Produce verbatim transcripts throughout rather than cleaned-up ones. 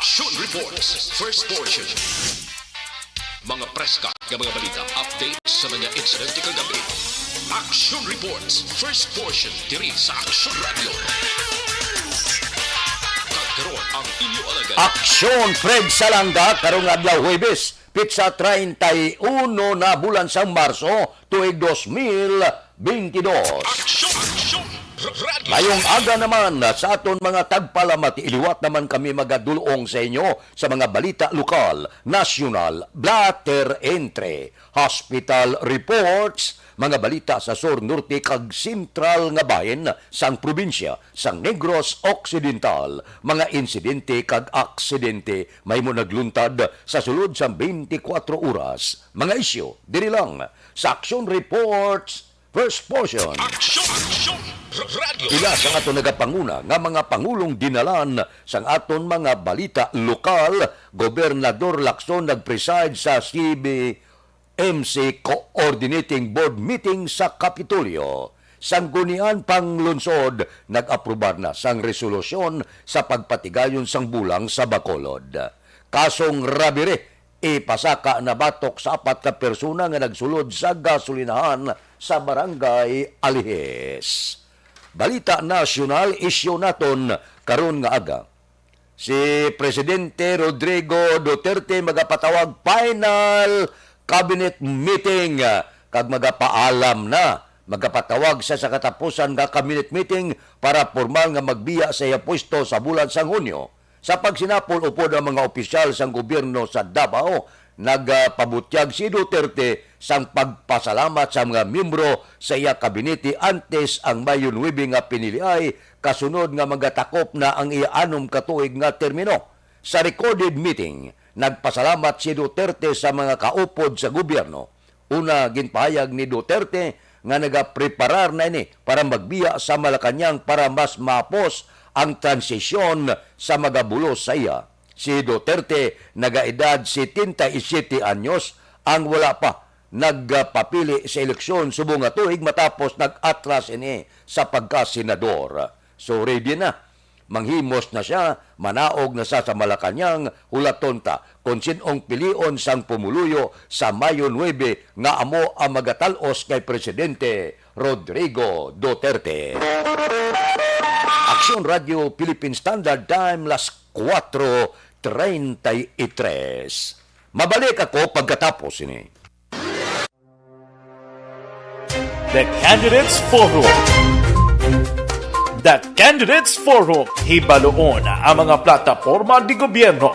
Action Reports, first portion. Mga preska nga mga balita, updates sa mga insidente kagabi. Action Reports, first portion, diri sa Action Radio. Kag karon ang inyo alagad. Aksyon, Fred Salanga, karong adlaw Huwebes, petsa treinta y uno na bulan sang Marso, tuig dos mil beintidos. Action! Action! R-, Radio. Mayong aga naman sa aton mga tagpalamati. Liwat naman kami magadul-ong sa inyo sa mga balita lokal, nasyonal, blatter entre, hospital reports, mga balita sa sur, norte, kag sentral nga bahin sang probinsya, sang Negros Occidental, mga insidente kag aksidente mahimo nagluntad sa sulod sang twenty-four oras, mga isyu diri lang sa Action Reports, first portion. Action! Action! R-, Radio. Pila sang aton nagapanguna nga mga pangulong dinalan sang aton mga balita lokal, Gobernador Lacson nag-preside sa C B M C Coordinating Board meeting sa Kapitolyo. Sangguniang Panglungsod nag-aprobar na sang resolusyon sa pagpatigayon sang bulang sa Bacolod. Kasong robbery, ipasaka na batok sa apat ka persona nga nagsulod sa gasolinahan sa Barangay Alihis. Balita nasyonal, isyu naton karon nga aga. Si Presidente Rodrigo Duterte magapatawag final cabinet meeting, ah, kag magapaalam na. Magapatawag sa, sa katapusan nga cabinet meeting para pormal nga magbiya sa iya pwesto sa bulan sang Hunyo. Sa pagsinapol upod ang mga opisyal sang gobyerno sa Davao, nagapabutyag si Duterte sang pagpasalamat sa mga miyembro sa iya kabinete antes ang Mayo nuebe nga piniliay, kasunod nga magatakop na ang iya anom ka tuig nga termino. Sa recorded meeting, nagpasalamat si Duterte sa mga kaupod sa gobyerno. Una, ginpahayag ni Duterte nga nagapreparar na ini para magbiya sa Malacañang para mas mahapos ang transisyon sa magabulos sa iya. Si Duterte nagaedad setenta y siete anyos, ang wala pa nagpapili sa eleksyon subong nga tuig matapos nag-atras ini sa pagkasenador. So, ready na. Manghimos na sia, manaog na sia sa Malacañang, hulaton ta kon sin-ong pilion sang pumuluyo sa Mayo nuebe nga amo ang magatal-os kay Presidente Rodrigo Duterte. Aksyon Radio Philippine Standard Time, las kuwatro treinta y tres. Mabalik ako pagkatapos ini. The Candidates Forum. The Candidates Forum. Hibaluon ang mga plataporma di gobyerno.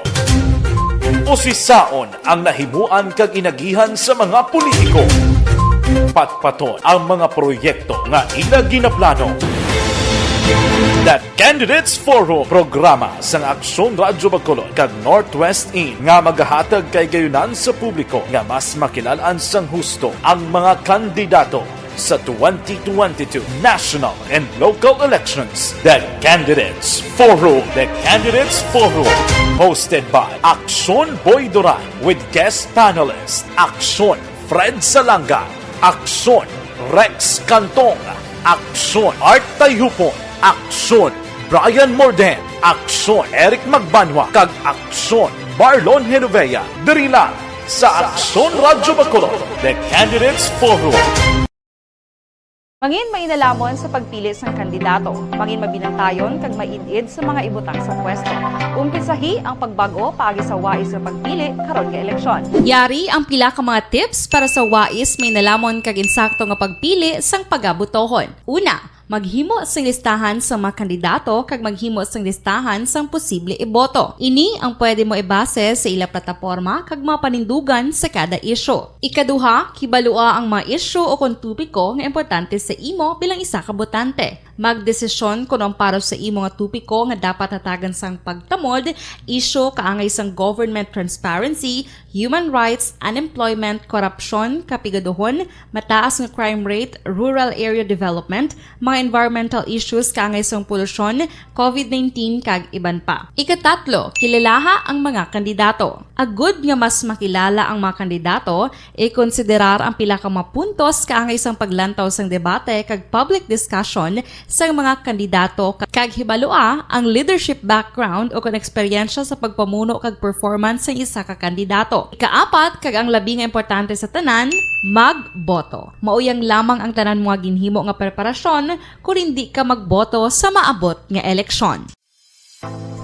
Usisaon ang nahimuan kag inagihan sa mga politiko. Patpaton ang mga proyekto nga ila ginaplano. The Candidates Forum, programa sang Aksyon Radyo Bacolod kag Northwest In nga magahatag kahigayonan sa publiko nga mas makilalan sang husto ang mga kandidato sa twenty twenty-two national and local elections. The Candidates Forum. The Candidates Forum, hosted by Aksyon Boy Duran with guest panelist Aksyon Fred Salanga, Aksyon Rex Cantong, Aksyon Art Tayupon, Aksyon Brian Morden, Aksyon Eric Magbanwa, kag Aksyon Marlon Genovea. Diri lang sa Aksyon Radyo Bacolod, The Candidates Forum. Mangin mainalaman sa pagpili sang kandidato, mangin mabinantayon kag maid-id sa mga ibutang sa pwesto. Umpisahi ang pagbag-o paagi sa wais nga pagpili karon nga eleksyon. Yari ang pila ka mga tips para sa wais, mainalamon kag insakto nga pagpili sang pagabutohon. Una, maghimo sing listahan sang mga kandidato kag maghimo sing listahan sang posible iboto. Ini ang pwede mo ibase sa ila plataporma kag mga panindugan sa kada isyu. Ikaduha, kibalua ang mga isyu o kon topiko nga importante sa imo bilang isa ka botante. Magdesisyon kon ang para sa imo nga topiko nga dapat hatagan sang pagtamod, isyu kaangay sang government transparency, human rights, unemployment, korupsyon, kapigaduhon, mataas nga crime rate, rural area development, mga environmental issues kaangay sang polusyon, covid nineteen, kag iban pa. Ikatatlo, kilalaha ang mga kandidato. Agud nga mas makilala ang mga kandidato, ikonsiderar ang pila ka mga puntos kaangay sang paglantaw sang debate kag public discussion sang mga kandidato, kag hibalua ang leadership background o kon eksperyensya sa pagpamuno kag performance sang isa ka kandidato. Ikaapat, kag ang labi nga importante sa tanan, magboto. Mao yang lamang ang tanan mga ginhimo nga preparasyon kon hindi ka magboto sa maabot nga eleksyon.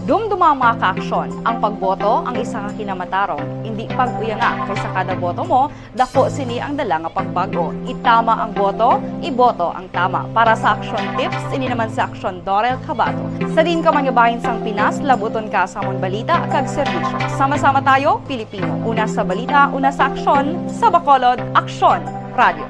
Dumduma, mga ka-aksyon, ang pagboto ang isa ka kinamatarong. Hindi pag-uyanga, kay sa kada boto mo, dako sini ang dala nga pagbag-o. Itama ang boto, iboto ang tama. Para sa Aksyon Tips, ini naman si Aksyon Dorel Cabato. Sa diin ka man nga bahin sang Pinas, labuton ka sa amon balita kag serbisyo. Sama-sama tayo, Pilipino. Una sa balita, una sa aksyon, sa Bacolod, Aksyon Radio.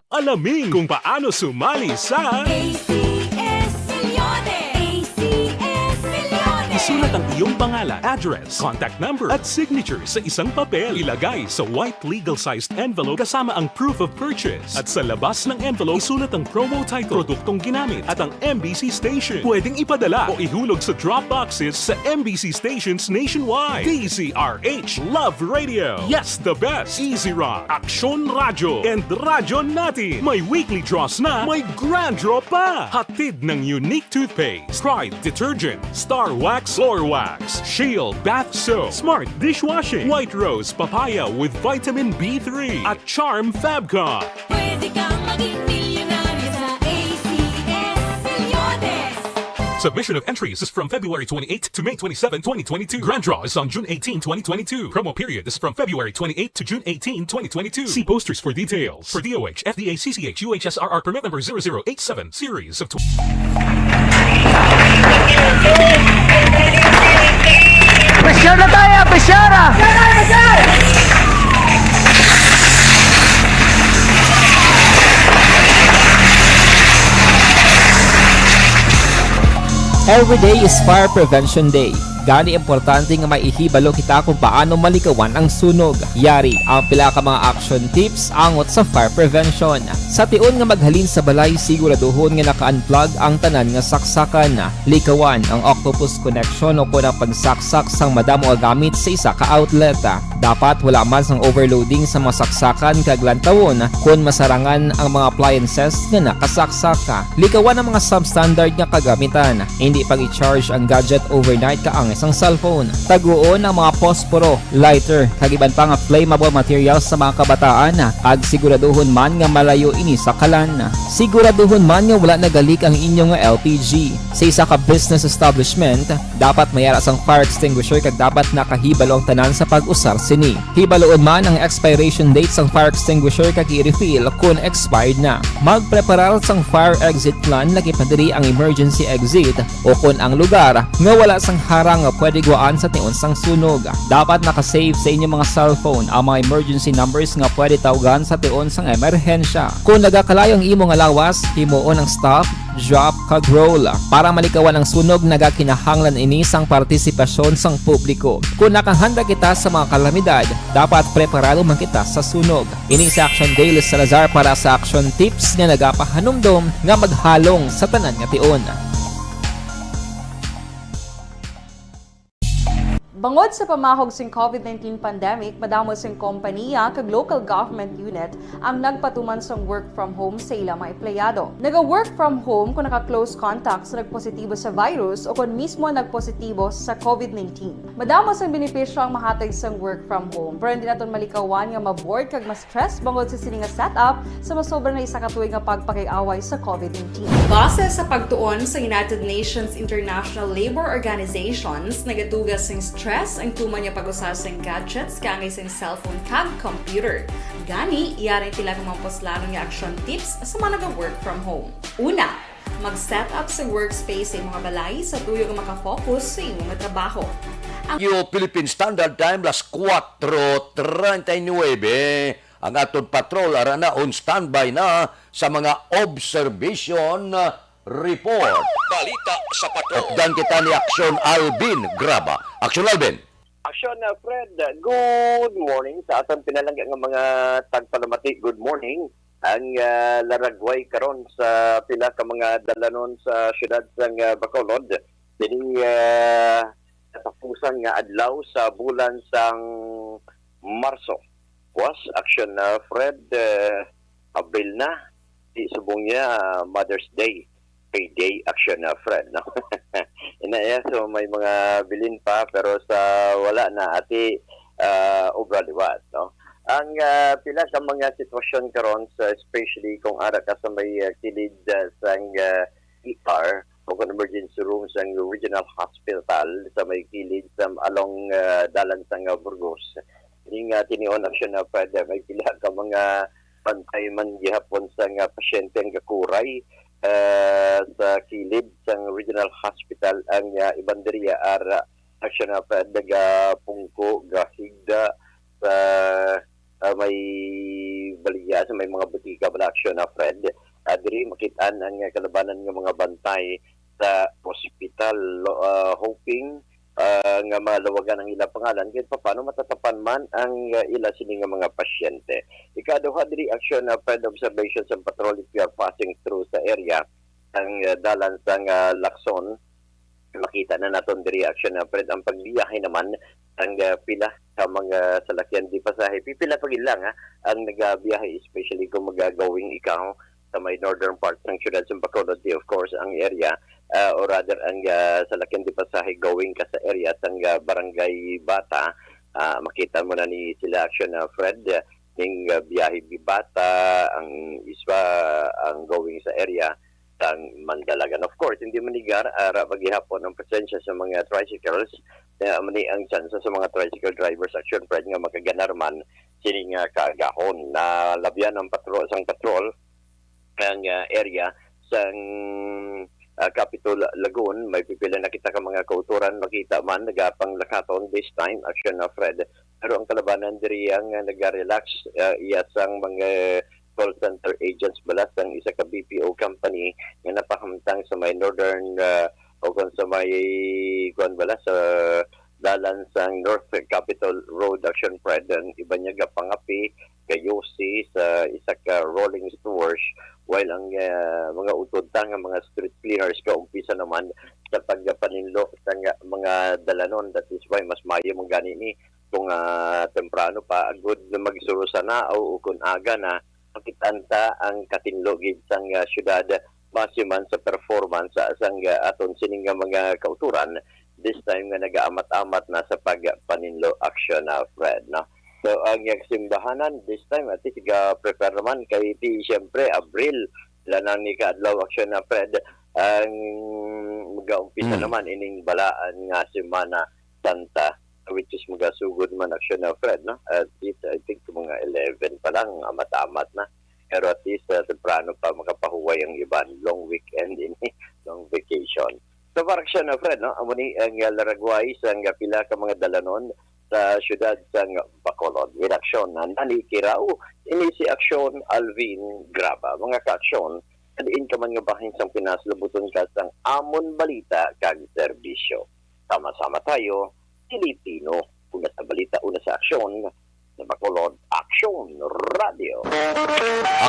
Alamin kung paano sumali sa A C S Milyones! A C S Milyones! Isulat ang iyong pangalan, address, contact number, at signature sa isang papel. Ilagay sa white legal-sized envelope kasama ang proof of purchase. At sa labas ng envelope, isulat ang promo title, produktong ginamit, at ang M B C station. Pwedeng ipadala o ihulog sa drop boxes sa M B C stations nationwide. D Z R H Love Radio. Yes, the best. Easy Rock, Aksyon Radyo, and Radyo Natin. May weekly draws na, may grand draw pa. Hatid ng Unique Toothpaste, Pride Detergent, Star Wax Floor Wax, Shield Bath Soap, Smart Dishwashing, White Rose Papaya with Vitamin B three, at Charm Fabcon. Pwede kang maging milyonaryo sa A C S Milyones. Submission of entries is from February twenty-eighth to May twenty-seven, twenty twenty-two. Grand draw is on June eighteen, twenty twenty-two. Promo period is from February twenty-eighth to June eighteen, twenty twenty-two. See posters for details. For D O H, F D A, C C H, U H S R R permit number zero zero eight seven, series of tw- Pressure na tayo, pressure na! Every day is Fire Prevention Day. Gani, importante nga may ihibalo kita kung paano malikawan ang sunog. Yari ang pila ka mga action tips angot sa fire prevention. Sa tion nga maghalin sa balay, siguraduhon nga naka-unplug ang tanan nga saksakan. Likawan ang octopus connection o kon ang pagsaksak sang madamo nga gamit sa isa ka outlet. Dapat wala man sang overloading sa mga saksakan kag lantawon kon masarangan ang mga appliances nga nakasaksak. Likawan ang mga substandard nga kagamitan. Hindi pag-i-charge ang gadget overnight kaangay sang cellphone. Taguon ang mga posporo, lighter, kag iban pa nga flammable materials sa mga kabataan, kag siguraduhon man nga malayo ini sa kalan. Siguraduhon man nga wala nagalik ang inyo nga L P G. Sa isa ka business establishment, dapat may ara sang fire extinguisher kag dapat nakahibalo ang tanan sa pag-usar sini. Hibaluon man ang expiration date sang fire extinguisher kag i-refill kon expired na. Magpreparar sang fire exit plan, lagi pa diri ang emergency exit o kon ang lugar nga wala sang harang nga pwede gwaan sa tion sang sunog. Dapat naka-save sa inyo mga cellphone ang mga emergency numbers nga pwede tawgan sa tion sang emerhensya. Kon nagakalayo ang imo nga lawas, himuon ang stop, drop, kag roll. Para malikawan ang sunog, nagakinahanglan ini sang partisipasyon sang publiko. Kon nakahanda kita sa mga kalamidad, dapat preparado man kita sa sunog. Ini si Action Dale Salazar para sa Action Tips nga nagapahanumdom nga maghalong sa tanan nga tion. Bangod sa pamahog sing covid nineteen pandemic, madamo sing kompaniya kag local government unit ang nagpatuman sang work from home sa ila mga empleyado. Naga-work from home kung naka-close contact sa nagpositibo sa virus o kon mismo nagpositibo sa covid nineteen. Madamo sang benepisyo ang mahatag sang work from home, pero hindi naton malikawan nga ma-bored kag ma-stress bangod sa sini nga setup sa masobra na isa ka tuig nga pagpakig-away sa covid nineteen. Base sa pagtuon sa United Nations International Labour Organizations, nagaduga sing stress ang tuman nga pag-usa sing gadgets kaangay sing cellphone kag computer. Gani, yari ang pila ka mga puslanon nga action tips sa mga naga-work from home. Una, mag-set up sa workspace sa imong balay sa tuyo nga maka-focus sa imong trabaho. Ang Yo, Philippine Standard Time, las cuatro treinta y nueve. Ang aton patrol ara na on standby na sa mga observation report. Balita sa patrol. Updan kita ni Aksyon Alvin Graba. Aksyon Alvin. Aksyon, uh, Fred, uh, good morning sa aton pinalangga nga mga tagpalamati. Good morning. ang, ah, laragway karon sa pila ka mga dalanon sa siyudad sang, ah, Bacolod. Dini, ah, katapusan nga adlaw sa bulan sang Marso. Was action, ah, Fred, ah, Abril na. Di subong niya, ah, Mother's Day. Payday action, ah, Fred, no? Ina, yeah, so may mga bilin pa, pero sa wala na, ati, ah, obra liwat, no? Ang, ah, pila ka mga sitwasyon karon, sa, especially kung ara ka sa may, ah, kilid, ah, sang, ah, E R o kung emergency room sang Regional Hospital sa may kilid sa along, ah, dalan sang, ah, Burgos. Ini nga tinion action na, Fred, may pila ka mga bantay man gihapon sang, ah, pasyente ang gakuray, ah, sa kilid sang Regional Hospital. Ang, ah, iban diri, ah, ara, action na, Fred, nagapungko, gahigda sa, ah, may baligya, sa may mga butika bala, action na, Fred. Ah, diri makit-an ang, ah, kalabanan nga mga bantay sa ospital, lo-, ah, hoping, ah, nga malawagan ang ilang pangalan, kay paano matatapan man ang, ah, ila sini nga mga pasyente. Ikaduha diri, action na, Fred, observation sa patrol if you are passing through sa area ang, ah, dalan sang, ah, Lacson. Makita na naton diri, action na, Fred, ang pagbiyahe naman ang, ah, pila ka mga salakyan di pasahe. Pipila pa gid lang, ha, ang nagabiyahe, especially kung magagawing ikaw sa may northern part ng siyudad sa Bacolod, di, of course, ang area, ah, or rather, ang, ah, salakyan di pasahe going ka sa area sang, ah, Barangay Bata. Ah, makita mo na ni sila, action na, Fred, ning, ah, biyahe Bibata, ang iswa, ang going sa area sang Mandalagan. Of course, hindi manigar, ara pa gihapon ang presensya sa mga tricycles. Kaya man ni ang tsansa sa mga tricycle drivers, action, Fred, nga makaganar man sini nga kaagahon. Nalabyan ang patro-, sang patrol ang, ah, area sang, ah, Capitol Lagoon. May pipila na kita ka mga kautoran, makita man, nagapanglakaton this time, action na, Fred. Pero ang kalabanan diri ang, ah, naga-relax, ah, iya sang mga call center agents bala sang isa ka B P O company nga napahamtang sa may northern, ah, o kung sa may, kuwan bala, sa dalan sang North Capitol Road, action, Fred, ang iban niya gapangapi, gayosi sa isa ka rolling stores, while ang, ah, mga utod ta nga mga street cleaners kaumpisa naman sa pagpaninlo sa nga mga dalanon. That is why mas maayo man gani ni kung, ah, temprano pa, agod na magsuro sa naaw o kung aga na, makit-an ta ang katinlo gid sang, ah, syudad, base man sa performance sa, sang, ah, aton sining nga mga kautoran, this time nga nagaamat-amat na sa pagpaninlo action na, Fred, no? So, ang iyang simbahanan, this time, at least, ga-prepare naman kay di, siyempre, Abril, wala na ni kaadlaw action na, Fred, ang mag-aumpisa Mm. naman ining balaan nga Semana Santa, which is magasugod man action na, Fred, no? At least, I think, mga eleven pa lang, amat-amat na. Pero at least, uh, temprano pa makapahuway ang iban. Long weekend ini, long vacation. So, para siya na, Fred, no? Amo ni ang, uh, laragway sang pila ka mga dalanon sa siyudad sang Bacolod. With action na nanikiraw, ini si Aksyon Alvin Graba. Mga ka-aksyon, diin ka man nga bahin sang Pinas, labuton ka sang amon balita kag serbisyo. Sama-sama tayo, Pilipino. Una sa balita, una sa aksyon, sa Bacolod, Aksyon Radio.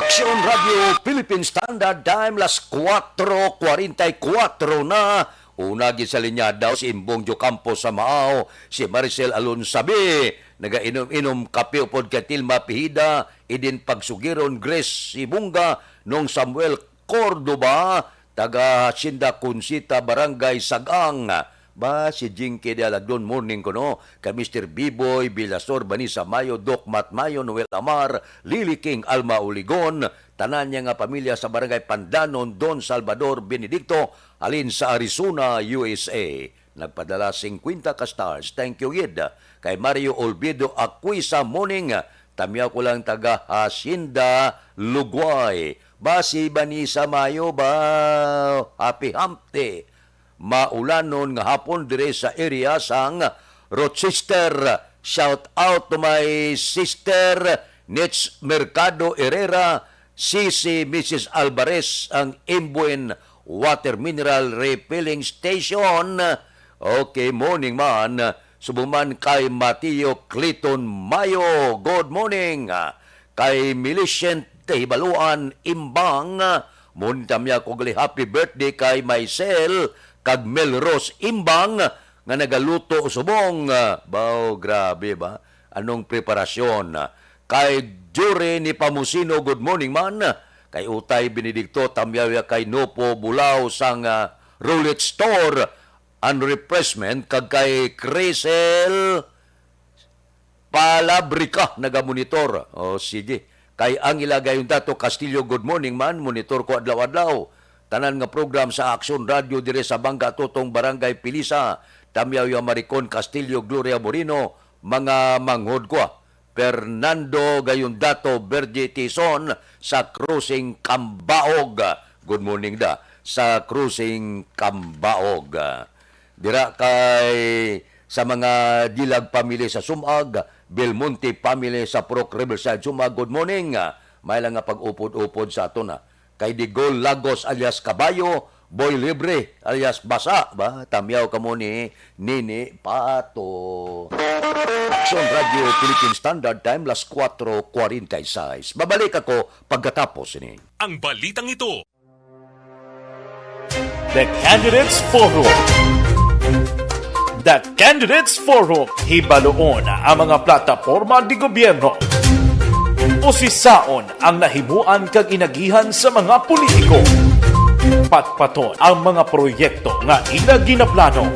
Aksyon Radio Philippine Standard Time, las cuatro cuarenta y cuatro na. Una gid sa linya daw si Imbong Diocampo Samao, si Maricel Alonsabi, nagainom-inom kape upod kay Tilma Pihida, Eden Pagsugiron, Grace Sibunga, Nong Samuel Cordoba, taga Hacienda Concita, Barangay Sagang. Ba, si Jinky de Aladon, morning ko, no? Kay Mister Biboy Villasor, Vanessa Mayo, Doc Matt Mayo, Noel Amar, Lily King, Alma Uligon, tanan niya nga pamilya sa Barangay Pandanon, Don Salvador Benedicto, halin sa Arizona, U S A. Nagpadala singkwenta ka stars. Thank you, gid. Kay Mario Olvido Aquisa, morning. Tamyaw ko lang, taga Hacienda, Lugway. Ba, si Vanessa Mayo ba? Happy hump day. Maulanon nga hapon dire sa area sang Rochester. Shout out to my sister, Nitz Mercado Herrera, Sisi, Missus Alvarez, ang Imbuen Water Mineral Refilling Station. Okay, morning man. Subong man kay Mateo Clayton Mayo, good morning. Kay Millicent Kahibaluan Imbang, muntamya ko gali happy birthday kay Maisel kag Melrose Imbang nga nagaluto subong. Baw, grabe ba? Anong preparasyon? Kay Jury ni Pamusino, good morning man. Kay Utay Benedicto, tamyaw ya kay Nopo Bulao sang, ah, Roulette Store and Refreshment, kag kay Crisel Palabrika, nagamonitor. O, sige. Kay Angela Gayondato Castillo, good morning man. Monitor ko adlaw-adlaw. Tanan nga program sa Aksyon Radio dire sa Bangka Tutong, Barangay Pilisa. Tamyaw ya Maricon Castillo, Gloria Moreno, mga manghod ko. Fernando Gayondato, Bergie Tison sa Crossing Cambaog. Good morning da sa Crossing Cambaog. Dira kay sa mga Dilag family sa Sumag, Belmonte family sa Purok Riverside, Sumag, good morning. May lang nga pag-upod-upod sa aton, ha. Kay Digol Lagos alias Kabayo, Boy Libre alias Basa, ba? Tamyaw kamo ni Nini Pato. Aksyon Radio Philippine Standard Time, las kuwatro kuwarenta y seis. Babalik ako pagkatapos ini. Ang balitang ito. The Candidates Forum. The Candidates Forum, hibaluon ang mga plataporma di gobyerno. Usisaon ang nahimuan kag inagihan sa mga politiko. Patpaton ang mga proyekto nga ila ginaplano.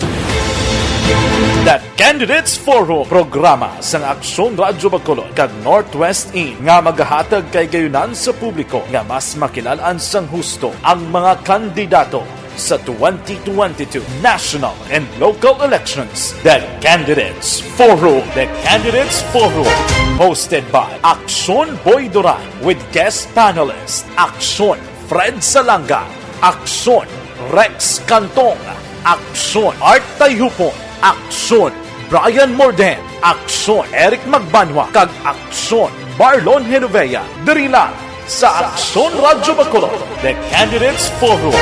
The Candidates Forum, programa sang Aksyon Radyo Bacolod kag Northwest In nga magahatag kay gayunan sa publiko nga mas makilalan sang husto ang mga kandidato sa twenty twenty-two national and local elections. The Candidates Forum. The Candidates Forum, hosted by Aksyon Boy Duran with guest panelist Aksyon Fred Salanga, Aksyon Rex Cantong, Aksyon Art Tayhupon, Aksyon Brian Morden, Aksyon Eric Magbanwa, kag Aksyon Marlon Genovea. Diri lang sa Aksyon Radyo Bacolod, The Candidates Forum.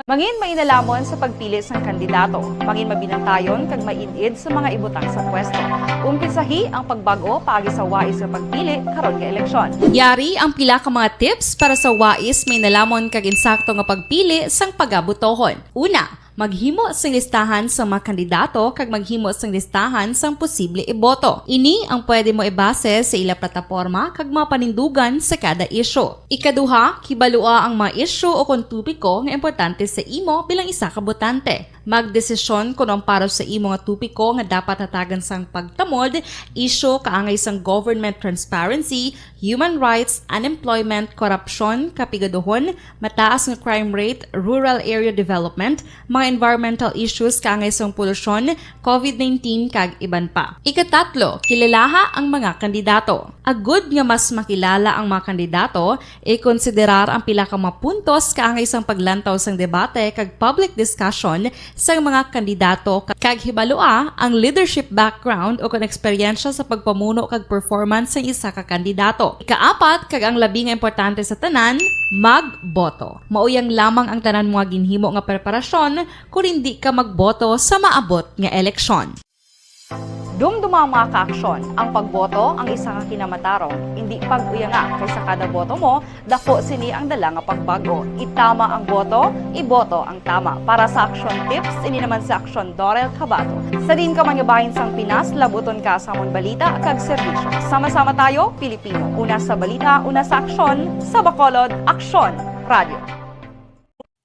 Mangin mainalamon sa pagpili sang kandidato. Mangin mabinantayon kag maid-id sa mga ibutang sa pwesto. Umpisahi ang pagbag-o paagi sa wais nga pagpili karon nga eleksyon. Yari ang pila ka mga tips para sa wais, mainalamon kag insakto nga pagpili sang pagabutohon. Una, maghimo sing listahan sa mga kandidato kag maghimo sing listahan sang posible iboto. Ini ang pwede mo ibase sa ila plataporma kag mga panindugan sa kada isyu. Ikaduha, kibalua ang mga isyu o kon topiko nga importante sa imo bilang isa ka botante. Magdesisyon kon ang para sa imo nga topiko nga dapat hatagan sang pagtamod, isyu kaangay sang government transparency, human rights, unemployment, korupsyon, kapigaduhon, mataas nga crime rate, rural area development, mga environmental issues kaangay sang polusyon, covid nineteen, kag iban pa. Ikatatlo, kilalaha ang mga kandidato. Agud nga mas makilala ang mga kandidato, ikonsiderar ang pila ka mga puntos kaangay sang paglantaw sang debate kag public discussion sang mga kandidato, kag hibalua ang leadership background o kon eksperyensya sa pagpamuno kag performance sang isa ka kandidato. Ikaapat, kag ang labi nga importante sa tanan, magboto. Mauyang lamang ang tanan mo nga ginhimo nga preparasyon kon indi ka magboto sa maabot nga eleksyon. Dumduma ang mga kaaksyon, ang pagboto ang isa ka kinamatarong. Indi pag-uyanga, kay sa kada boto mo, daku sini ang dala nga pagbag-o. Itama ang boto, iboto ang tama. Para sa Aksyon Tips, ini naman si Aksyon Dorel Cabato. Sa diin ka man nga bahin sang Pinas, labuton ka sa amon balita kag serbisyo. Sama-sama tayo, Pilipino. Una sa balita, una sa aksyon, sa Bacolod, Aksyon Radio.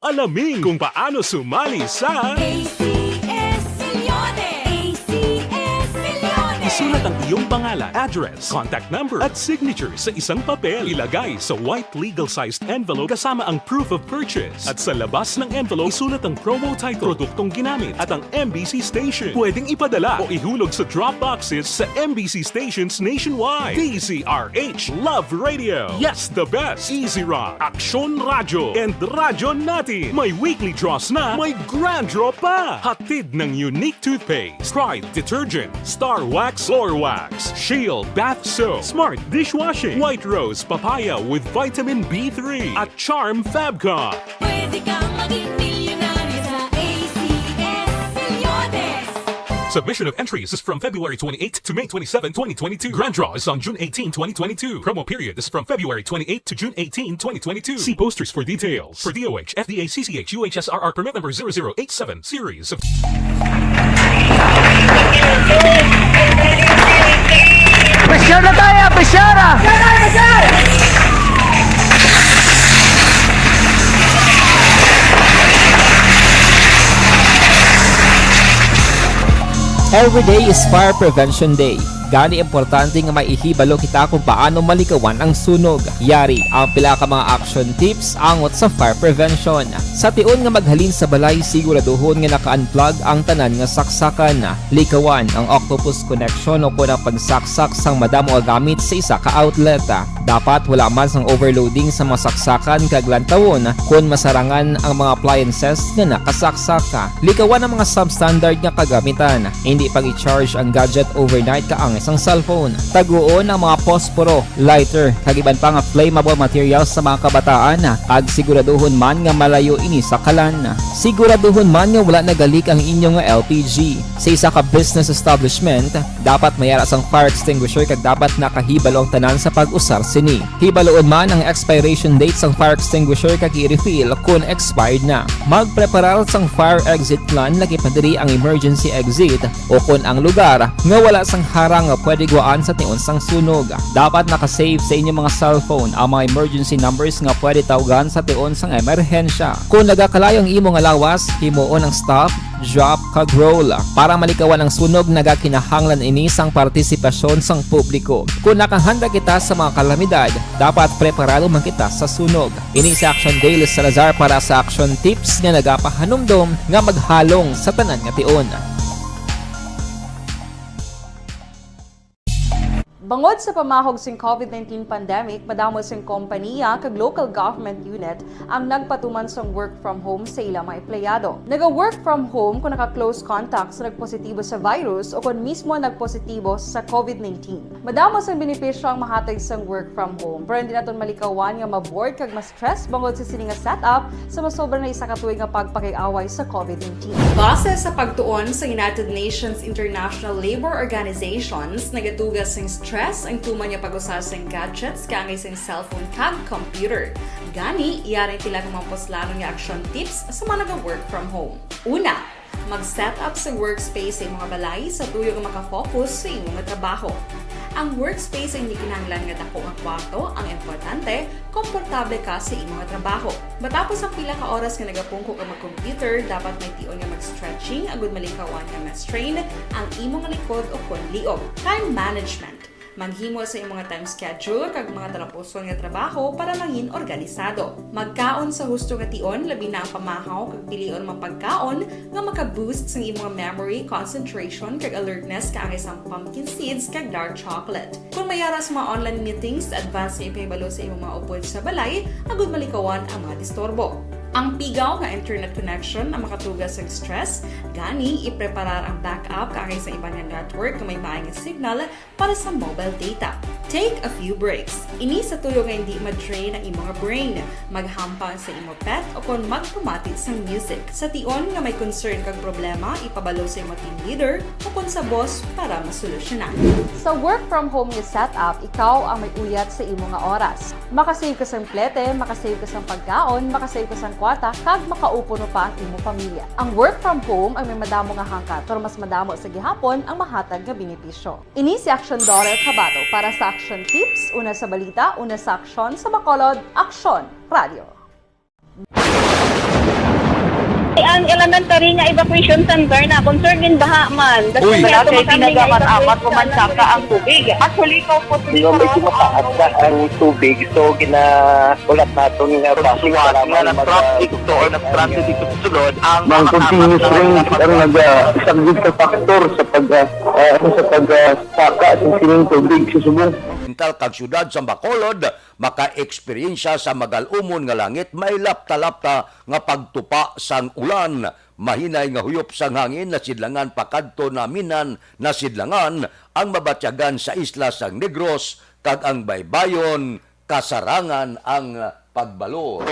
Alamin kung paano sumali sa A C S Millones. A C S Millones. Isulat ang iyong pangalan, address, contact number, at signature sa isang papel. Ilagay sa white legal-sized envelope kasama ang proof of purchase. At sa labas ng envelope, isulat ang promo title, produktong ginamit, at ang M B C station. Pwedeng ipadala o ihulog sa drop boxes sa M B C stations nationwide. D Z R H Love Radio. Yes, the best. Easy Rock, Aksyon Radyo, and Radyo Natin. May weekly draws na, may grand draw pa. Hatid ng Unique Toothpaste, Pride Detergent, Star Wax Floor Wax, Shield Bath Soap, Smart Dishwashing, White Rose Papaya with Vitamin B three, at Charm Fabcon. Pwede kang maging milyonaryo sa A C S Millones. Submission of entries is from February twenty-eighth to May twenty-seven, twenty twenty-two. Grand draw is on June eighteenth, twenty twenty-two. Promo period is from February twenty-eighth to June eighteenth, twenty twenty-two. See posters for details. For D O H, F D A, C C H, U H S R R permit number zero zero eight seven series of Pressure na tayo! Pressure! Every day is Fire Prevention Day. Gani, importante nga may ihibalo kita kung paano malikawan ang sunog. Yari ang pila ka mga action tips angot sa fire prevention. Sa tion nga maghalin sa balay, siguraduhon nga naka-unplug ang tanan nga saksakan. Likawan ang octopus connection o kon ang pagsaksak sang madamo nga gamit sa isa ka outlet. Dapat wala man sang overloading sa mga saksakan kag lantawon kon masarangan ang mga appliances nga nakasaksak. Likawan ang mga substandard nga kagamitan. Hindi pag-i-charge ang gadget overnight kaangay sang cellphone. Taguon ang mga posporo, lighter, kag iban pa nga flammable materials sa mga kabataan, kag siguraduhon man nga malayo ini sa kalan. Siguraduhon man nga wala nagalik ang inyo nga L P G. Sa isa ka business establishment, dapat may ara sang fire extinguisher kag dapat nakahibalo ang tanan sa pag-usar sini. Hibaluon man ang expiration date sang fire extinguisher kag i-refill kon expired na. Magpreparar sang fire exit plan, lakip na diri ang emergency exit o kon ang lugar nga wala sang harang nga pwede gwaan sa tion sang sunog. Dapat naka-save sa inyo mga cellphone ang mga emergency numbers nga pwede tawgan sa tion sang emerhensya. Kon nagakalayo ang imo nga lawas, himuon ang stop, drop, kag roll. Para malikawan ang sunog, nagakinahanglan ini sang partisipasyon sang publiko. Kon nakahanda kita sa mga kalamidad, dapat preparado man kita sa sunog. Ini si Action Daily Salazar para sa Action Tips nga nagapahanumdom nga maghalong sa tanan nga tion. Bangod sa pamahog sing COVID nineteen pandemic, madamo sing kompaniya kag local government unit ang nagpatuman sang work from home sa ila mga empleyado. Naga-work from home kung naka-close contact sa nagpositibo sa virus o kon mismo nagpositibo sa COVID nineteen. Madamo sang benepisyo ang mahatag sang work from home, pero hindi naton malikawan nga ma-bored kag ma-stress bangod sa sini nga setup sa masobra na isa ka tuig nga pagpakig-away sa COVID nineteen. Base sa pagtuon sa United Nations International Labor Organizations, nagatuga sing stress ang tuman nga pag-usa sing gadgets kaangay sing cellphone kag computer. Gani, yari ang pila ka mga puslanon nga action tips sa mga naga-work from home. Una, mag-set up sa workspace sa imong balay sa tuyo nga makafocus sa imong trabaho. Ang workspace ay hindi kinahanglan nga dako nga kwarto, ang importante, komportable ka sa imong trabaho. Matapos ang pila ka oras nga nagapungko ka mag-computer, dapat may tion nga mag-stretching agud malikawan nga ma-strain ang imong likod o kon liog. Time management. Maghimo sa imong time schedule kag mga talapuson nga trabaho para mangin organisado. Magkaon sa husto nga tion, labi na ang pamahaw kag pilion mga pagkaon nga maka-boost sang imong memory, concentration, kag alertness kaangay sang pumpkin seeds kag dark chocolate. Kon may ara sa mga online meetings, advance nga ipahibalo sa imong mga upod sa balay agud malikawan ang mga disturbo. Ang pigaw nga internet connection ang makatuga sang stress, gani ipreparar ang backup kaangay sa iban nga network nga may maayo nga signal para sa mobile data. Take a few breaks. Ini sa tuyo nga hindi ma-drain ang imo nga brain. Maghampang sa imo pet o kon magpamati sang music. Sa tion nga may concern kag problema, ipabalo sa imo team leader o kon sa boss para masolusyonan. Sa work from home nga setup, ikaw ang may uyat sa imo nga oras. Makasave ka sang plete, makasave ka sang pagkaon, makasave ka sang kwarta, kag makaupuno pa ang imo pamilya. Ang work from home ang may madamo nga hangkat, pero mas madamo sa gihapon ang mahatag nga benepisyo. Ini si Action Daughter Kabato para sa Action Tips, una sa balita, una sa aksyon, sa Bacolod, Aksyon Radio. Ang elementary nga evacuation center na concern in baha man. Uy. Wala kay tinaga man amat ko man saka ang tubig. Actually, ikaw po, di ba, medyo mataas na ang tubig. So, gina-, ulat naton nga traffic nga na-traffic to or na-stranded dito sa sulod ang mga continuous rain ang naga-, isa gid ka factor sa pag, ah, ah, ano, sa pag, ah, saka sa sining tubig sa subong. Kapital kag siyudad sa Bacolod, maka-eksperyensya sa magal-umon nga langit, may lapta-lapta nga pagtupa sang ulan, mahinay nga huyop sang hangin nasidlangan pakadto naminan nasidlangan ang mabatyagan sa isla sang Negros kag ang baybayon kasarangan ang pagbalod.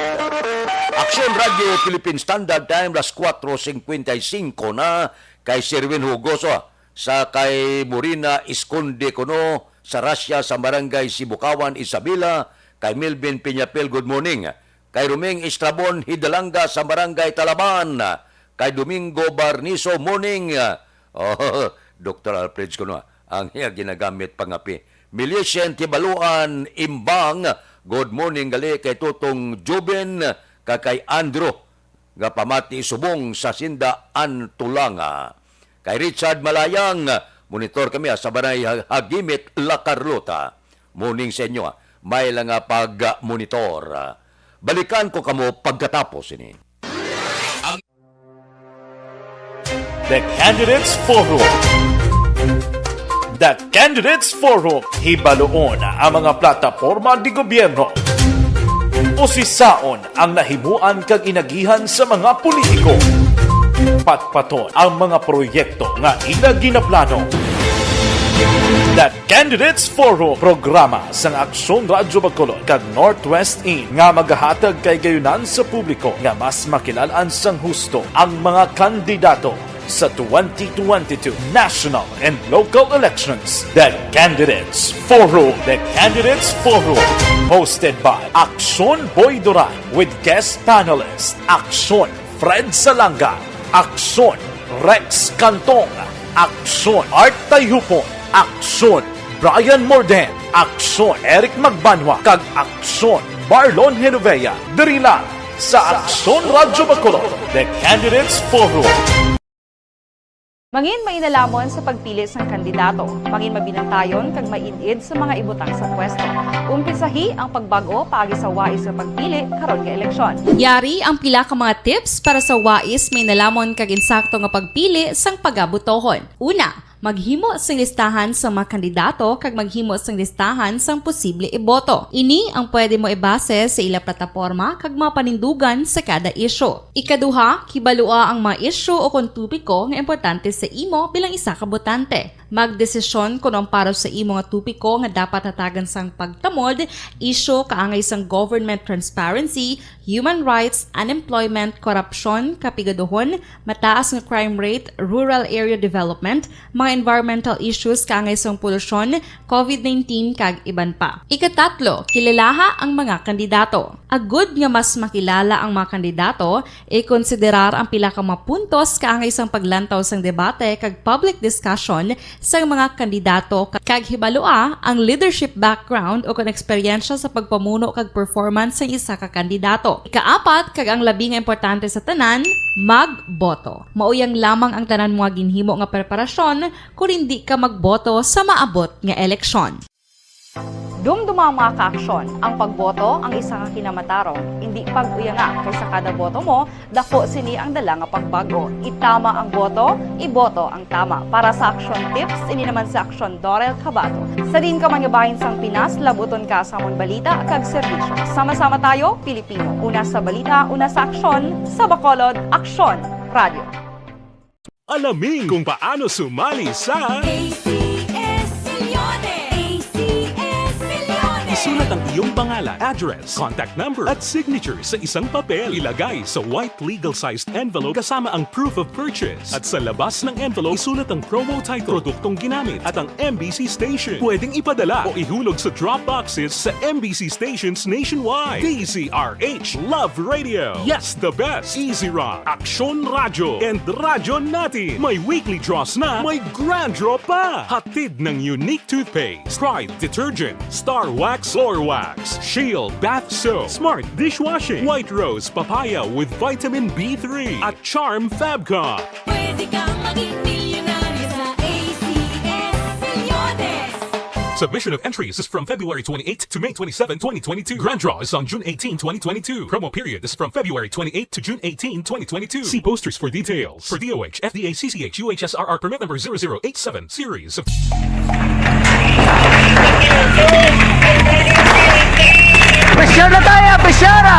Aksyon Radyo Philippine Standard Time, las kuwatro singkwenta y singko na, kay Sherwin Hugoso, sa kay Morina Esconde kuno sa Russia sa Barangay Sibukawan, Isabela, kay Melvin Piñapel, good morning. Kay Roming Estrabon Hidalanga sa Barangay Talaban, kay Domingo Barniso, morning. Oh, Doktor Alfred kuno ang iya ginagamit pangapi. Millicent Tibaluan Imbang, good morning gali kay Tutong Joven, kag kay Andrew nga pamati subong sa Sinda Antulanga. Kay Richard Malayang, monitor kami, ah, sa Barangay Ha-, Hagimit, La Carlota. Morning sa inyo, ah. May lang nga pag-monitor. Balikan ko kamo pagkatapos ini. The Candidates Forum. The Candidates Forum. Hibaluon ang mga plataporma di gobyerno. Usisaon ang nahimuan kag inagihan sa mga politiko. Patpaton ang mga proyekto nga ila ginaplano. The Candidates Forum, programa sang Aksyon Radyo Bacolod kag Northwest In nga magahatag kahigayunan sa publiko nga mas makilal-an sang husto ang mga kandidato sa twenty twenty-two national and local elections. The Candidates Forum. The Candidates Forum, hosted by Aksyon Boy Duran with guest panelist Aksyon Fred Salanga, Aksyon Rex Cantong, Aksyon Art Tayhupon, Aksyon Brian Morden, Aksyon Eric Magbanwa, kag Aksyon Marlon Genovea. Diri lang sa Aksyon Radyo Bacolod, The Candidates Forum. Mangin mainalamon sa pagpili sang kandidato, mangin mabinantayon kag maid-id sa mga ibutang sa pwesto. Umpisahi ang pagbag-o paagi sa wais nga pagpili karon nga eleksyon. Yari ang pila ka mga tips para sa wais, mainalamon kag insakto nga pagpili sang pagabotohon. Una, maghimo sing listahan sa mga kandidato kag maghimo sing listahan sang posible iboto. Ini ang pwede mo ibase sa ila plataporma kag mga panindugan sa kada isyu. Ikaduha, kibalua ang mga isyu o kon topiko nga importante sa imo bilang isa ka botante. Magdesisyon kon ang para sa imo nga topiko nga dapat hatagan sang pagtamod, isyu kaangay sang government transparency, human rights, unemployment, korupsyon, kapigaduhon, mataas nga crime rate, rural area development, mga environmental issues kaangay sang polusyon, covid nineteen, kag iban pa. Ikatatlo, kilalaha ang mga kandidato. Agud nga mas makilala ang mga kandidato, ikonsiderar ang pila ka mga puntos kaangay sang paglantaw sang debate kag public discussion sang mga kandidato, ka-, kag hibalua ang leadership background o kon eksperyensya sa pagpamuno kag performance sang isa ka kandidato. Ikaapat, kag ang labi nga importante sa tanan, magboto. Mao yang lamang ang tanan mo nga ginhimo nga preparasyon kon indi ka magboto sa maabot nga eleksyon. Dumduma, mga ka-aksyon, ang pagboto ang isa ka kinamatarong, indi pag-uyanga, kay sa kada boto mo, dako sini ang dala nga pagbag-o. Itama ang boto, iboto ang tama. Para sa Aksyon Tips, ini naman si Aksyon Dorel Cabato. Sa diin ka man nga bahin sang Pinas, labuton ka sa amon balita kag serbisyo. Sama-sama tayo, Pilipino. Una sa balita, una sa aksyon, sa Bacolod, Aksyon Radio. Alamin kung paano sumali sa A C S Milyones! A C S Milyones! Isulat ang iyong pangalan, address, contact number, at signature sa isang papel. Ilagay sa white legal-sized envelope kasama ang proof of purchase. At sa labas ng envelope, isulat ang promo title, produktong ginamit, at ang M B C station. Pwedeng ipadala o ihulog sa drop boxes sa M B C stations nationwide. D Z R H, Love Radio. Yes, the best. Easy Rock, Aksyon Radyo, and Radyo Natin. May weekly draws na, may grand draw pa. Hatid ng Unique Toothpaste, Pride Detergent, Star Wax Floor Wax, Shield Bath Soap, Smart Dishwashing, White Rose Papaya with Vitamin B three, at Charm Fabcon. Pwede kang maging milyonaryo sa A C S Milyones. Submission of entries is from February twenty-eighth to May twenty-seven, twenty twenty-two. Grand draw is on June eighteen, twenty twenty-two. Promo period is from February twenty-eighth to June eighteen, twenty twenty-two. See posters for details. For D O H, F D A, C C H, U H S R R permit number zero zero eight seven, series of Pressure na tayo! Pressure na!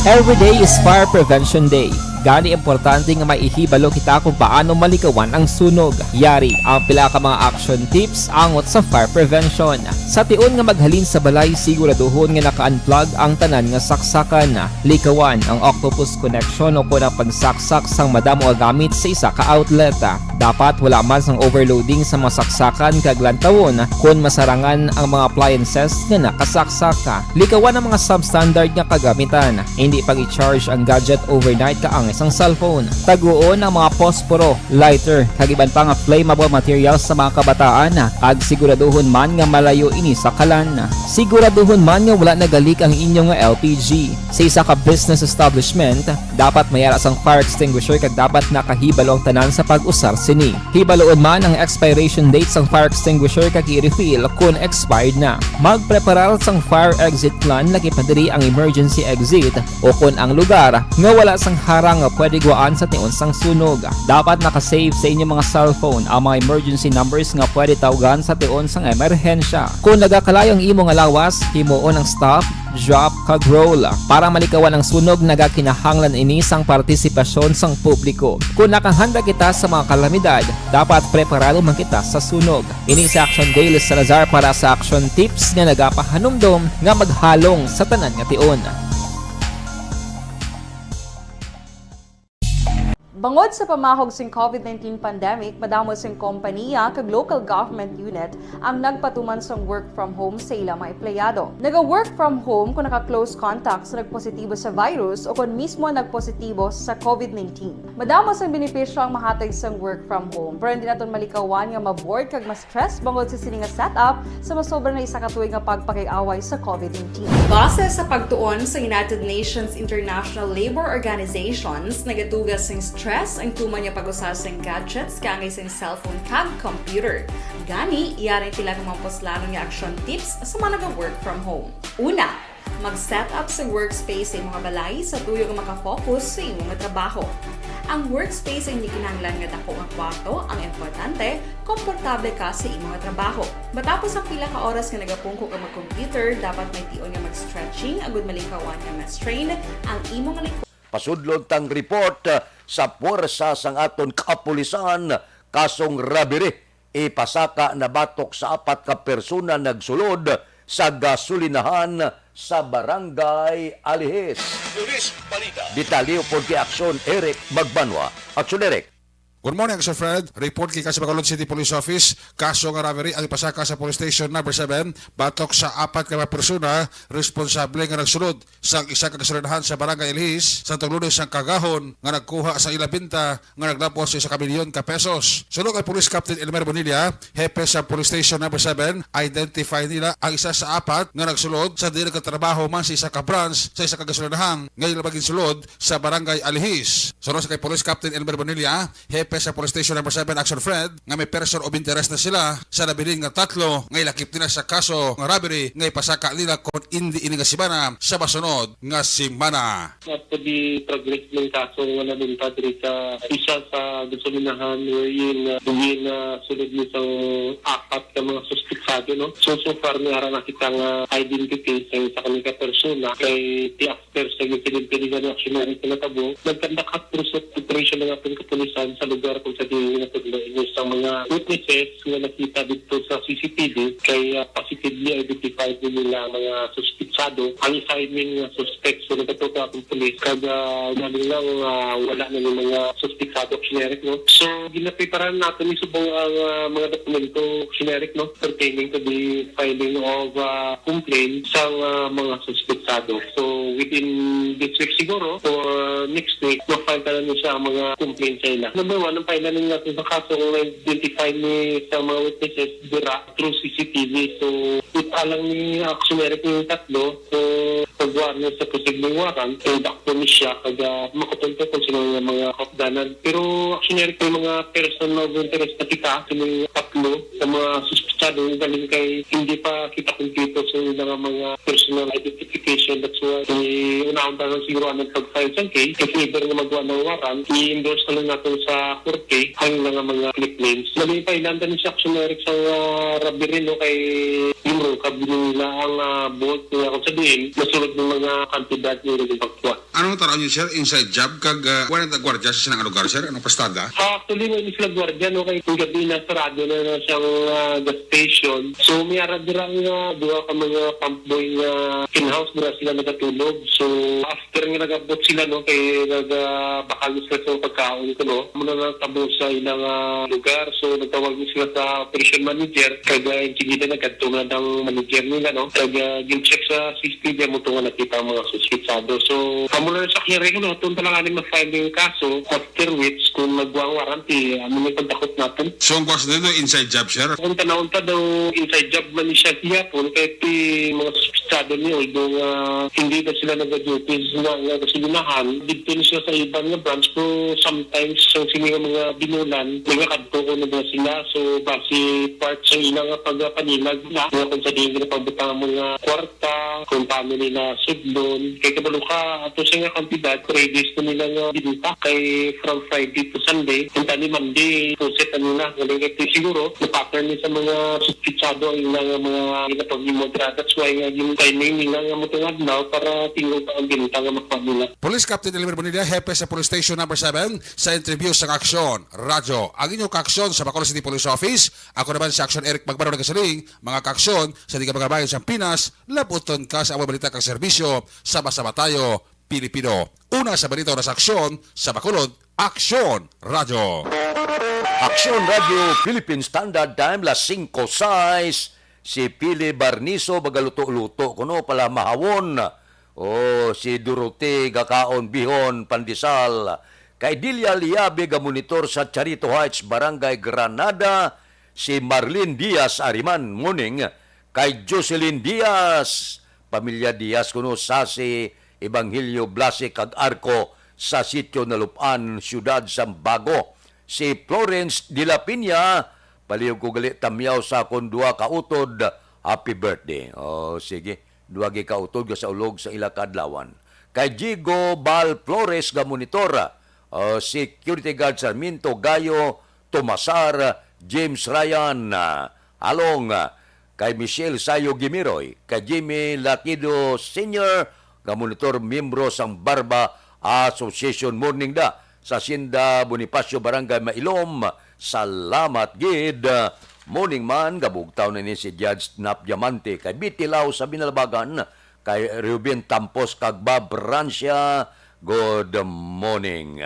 Every day is Fire Prevention Day. Gani, importante nga may ihibalo kita kung paano malikawan ang sunog. Yari ang pila ka mga action tips angot sa fire prevention. Sa tion nga maghalin sa balay, siguraduhon nga naka-unplug ang tanan nga saksakan. Likawan ang octopus connection o kon ang pagsaksak sang madamo nga gamit sa isa ka outlet. Dapat wala man sang overloading sa mga saksakan kag lantawon kon masarangan ang mga appliances nga nakasaksak. Likawan ang mga substandard nga kagamitan. Hindi pag-i-charge ang gadget overnight kaangay sang cellphone. Taguon ang mga posporo, lighter, kag iban pa nga flammable materials sa mga kabataan, kag siguraduhon man nga malayo ini sa kalan. Siguraduhon man nga wala nagalik ang inyo nga L P G. Sa isa ka business establishment, dapat may ara sang fire extinguisher kag dapat nakahibalo ang tanan sa pag-usar sini. Hibaloon man ang expiration date sang fire extinguisher kag i-refill kon expired na. Magpreparar sang fire exit plan, lakip na diri ang emergency exit o kon ang lugar nga wala sang harang nga pwede gwaan sa tion sang sunog. Dapat naka-save sa inyo mga cellphone ang mga emergency numbers nga pwede tawgan sa tion sang emerhensya. Kon nagakalayo ang imo nga lawas, himuon ang stop, drop, kag roll. Para malikawan ang sunog, nagakinahanglan ini sang partisipasyon sang publiko. Kon nakahanda kita sa mga kalamidad, dapat preparado man kita sa sunog. Ini si Action Gail Salazar para sa Action Tips nga nagapahanumdom nga maghalong sa tanan nga tion. Bangod sa pamahog sing COVID nineteen pandemic, madamo sing kompaniya kag local government unit ang nagpatuman sang work from home sa ila mga empleyado. Naga-work from home kung naka-close contact sa nagpositibo sa virus o kon mismo nagpositibo sa COVID nineteen. Madamo sang benepisyo ang mahatag sang work from home, pero hindi naton malikawan nga ma-bored kag ma-stress bangod sa sini nga setup sa masobra na isa ka tuig nga pagpakig-away sa COVID nineteen. Base sa pagtuon sa United Nations International Labour Organizations, nagatuga sing stress ang tuman nga pag-usa sing gadgets kaangay sing cellphone kag computer. Gani, yari ang pila ka mga puslanon nga action tips sa mga naga-work from home. Una, mag-set up sa workspace sa imong balay sa tuyo nga makafocus sa imong trabaho. Ang workspace ay hindi kinahanglan nga dako nga kwarto, ang importante, komportable ka sa imong trabaho. Matapos ang pila ka oras nga nagapungko ka mag-computer, dapat may tion nga mag-stretching agud malikawan nga ma-strain ang imong likod. Pasudlon tang report, uh, sa puwersa sang aton kapulisan, kasong robbery ipasaka na batok sa apat ka persona nagsulod sa gasolinahan sa Barangay Alihis. Police Balita. Detalye pod kay Aksyon Eric Magbanwa. Aksyon Eric. Good morning, Sir Fred. Report gikan sa Bacolod City Police Office, kaso nga robbery ang ipasaka sa Police Station Number Seven batok sa apat ka mga persona responsable nga nagsulod sang isa ka gasolinahan sa Barangay Alihis sa Lunes sang kaagahon nga nagkuha sa ila benta nga naglabot sa isa ka milyon ka pesos. Suno kay Police Captain Elmer Bonilla, hepe sa Police Station Number Seven, identify nila ang isa sa apat nga nagsulod sa diri ka trabaho man sa isa ka branch sa isa ka gasolinahan nga ila ginsulod sa Barangay Alihis. Suno sa kay Police Captain Elmer Bonilla, hepe sa Police Station Number Seven, Action Fred, nga may person of interest na sila sa nabilin nga tatlo nga ilakip nila sa kaso nga robbery nga ipasaka nila kon indi ini nga semana sa masunod nga semana. Actually, progress ng kaso nga nalunta diri sa isa sa gasolinahan wherein, uh, diin, uh, sulod ni sang apat ka mga suspetsado, no? So, so far, may ara na kita nga identity sa isa ka mga persona kay ti after sa insidente nga action na rin natabo, nagkandak ka cruise operation ng ating kapulisan sa lugar kung sa diin natudlo inyo sa mga witnesses nga nakita dito sa C C T V kay, uh, positively identified nila mga suspetsado. Ang isa ining, uh, suspect So, nagkatuto akong pulis, kag, ah, galing lang, ah, wala na yung mga suspetsado, generic, no? So, ginapreparahan nato ni subong ang, ah, mga dokumento, generic, no? Pertaining to the filing of, ah, complaint sa, ah, mga suspetsado. So, within this week siguro, or next week, ma-file na ni siya ang mga complaint sa ila. Number one, ang file na natin sa kaso kung na-identify ni sa mga witnesses dira through C C T V. So, it alang ni action generic yung tatlo, So, pagkuha niya sa posibleng warrant, kay dakpo ni siya, kag, ah, makutunto kung sino nga mga kaupdanan. Pero, actually, may mga person of interest na kita, kining tatlo sa mga suspetsado, galing kay hindi pa kita kumpleto sa ilang mga personal identification. That's why, eh, unahon pa lang siguro ang pag-file sa case. If ever nga magkuha ng warrant, i-endorse na lang natin sa korte ang ilang mga claims. Nalipay lang din siya, actually, sa, ah, Rabirino kay Pero kabili nila ang, ah, bolt, kaya kung sabihin, nasunod ng mga kantidad yung nagpagkuha. Anong taraw niyo, sir? Inside job? Kag, ah, wala na gwardiya sa sinang lugar, sir? Anong pastada? Ah, actually, may sila gwardiya, no? Kay kung gabi na, sarado na, na siyang, ah, gas station. So, may ara dira nga duha ka mga pump boy nga in-house dira sila nagatulog. So, after nga nag-abot sila, no, kay nagabakal sila sa pagkaon ko, no, muna natabo sa ilang, ah, lugar. So, nagtawag na sila sa operation manager. Kag, ah, insigida nagkadto na ng manager nila, no. Kag, ah, gin-check sa C C T V, amo to nga nakita ang mga suspetsado. So, amo na sa hearing, no, atong talanganin ma-file yung kaso. After which, kung nagwa ang warranty, amo na yung pagdakop natin. So, ang kwas nito, inside job, sir? Kung tanawon pa daw, inside job man ni siya gihapon, kay ti mga suspetsado ni, although, ah, hindi na sila nag-duties na, na gasolinahan, dito ni siya sa iban nga branch, pero sometimes, sa sini nga mga binulan, nagakadto ko na ba sila. So, basi part sa ilang nga pagpanilag na, nga kung sa diin ginapabutang ang mga kwarta, kung paano nila sudlon. Kay kabalo ka, ato sa nga kantidad, reduce na nila nga binta kay from Friday to Sunday. Kung tani Monday, pusit ano na. Ngayon kay siguro, na-pattern ni sa mga suspitsado ang ilang nga mga ginapag-imo dira. That's why nga yung timing nila nga mo itong adlaw para tingog ang binta nga makuha nila. Police Captain Elmer Bonilla, hepe sa Police Station Number Seven, sa interview sa Aksyon Radyo. Ang inyong kaaksyon sa Bacolod City Police Office, ako naman si Aksyon Eric Magbaro nagasiling, mga kaaksyon sa di ka magabayan sa Pinas, labuton ka sa among balita kag serbisyo, sama-sama tayo, Pilipino. Una sa balita, una sa aksyon, sa Bacolod, Aksyon Radyo. Aksyon Radyo, Philippine Standard Time, las singko sais. Si Pili Barniso, magaluto-luto kuno pala mahawon. O, si Dorothy gakaon bihon, pandesal. Kay Delia Liabe, gamonitor sa Charito Heights, Barangay Granada. Si Marlene Diaz Ariman, morning. Kay Jocelyn Diaz, pamilya Diaz kuno, sa si Evangelio Blasi kag Arco sa Sitio Nalup-an, Siyudad Sambago. Si Florence de la Piña, palihog ko gali tamyaw sa akon duha ka utod, happy birthday. Oh, sige, duha gid ka utod nga sa ulog sa ila kaadlawan. Kay Jigo Bal Flores, gamonitor, oh, security guard Sarmiento Gayo, Tomasar, James Ryan, ah, Along, ah, kay Michelle Sayo Gimiroy, kay Jimmy Latido Senior, nga monitor, miyembro sang Barba Association, morning da, sa Hacienda Bonifacio, Barangay Mailom. Salamat gid. Morning man, gabugtaw na ni si Judge Nap Diamante, kay Bitilaw sa Binalabagan, kay Ruben Tampos kag Bob Rancia, good morning.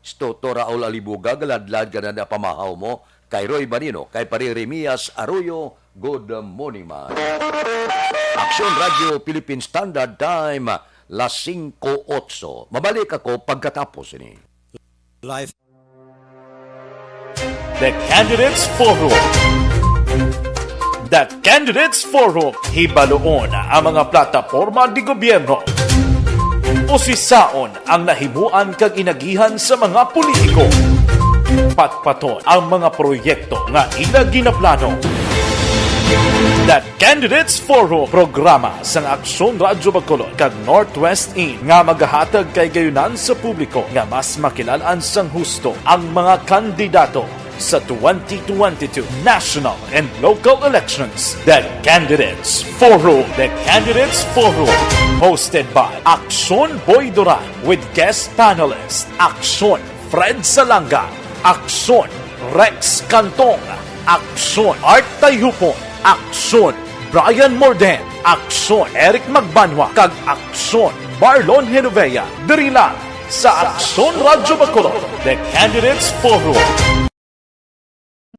Si Toto Raul Alibuga, galadlad ka na napamahaw mo. Kay Roy Marino, kay Pare Remias Arroyo, good morning, man. Aksyon Radyo Philippine Standard Time, las singko otso. Mabalik ako pagkatapos ini. Live. The Candidates Forum. The Candidates Forum, hibaluon ang mga plataporma de gobyerno. Usisaon ang nahimuan kag inagihan sa mga politiko. Patpaton ang mga proyekto nga ila ginaplano. The Candidates Forum, programa sang Aksyon Radyo Bacolod kag Northwest In nga magahatag kahigayonan sa publiko nga mas makilal-an sang husto ang mga kandidato sa twenty twenty-two national and local elections. The Candidates Forum. The Candidates Forum, hosted by Aksyon Boy Duran with guest panelist Aksyon Fred Salanga, Aksyon Rex Cantong, Aksyon Art Tayhupon, Aksyon Brian Morden, Aksyon Eric Magbanwa, kag Aksyon Marlon Genovea. Diri lang sa Aksyon Radyo Bacolod, The Candidates Forum.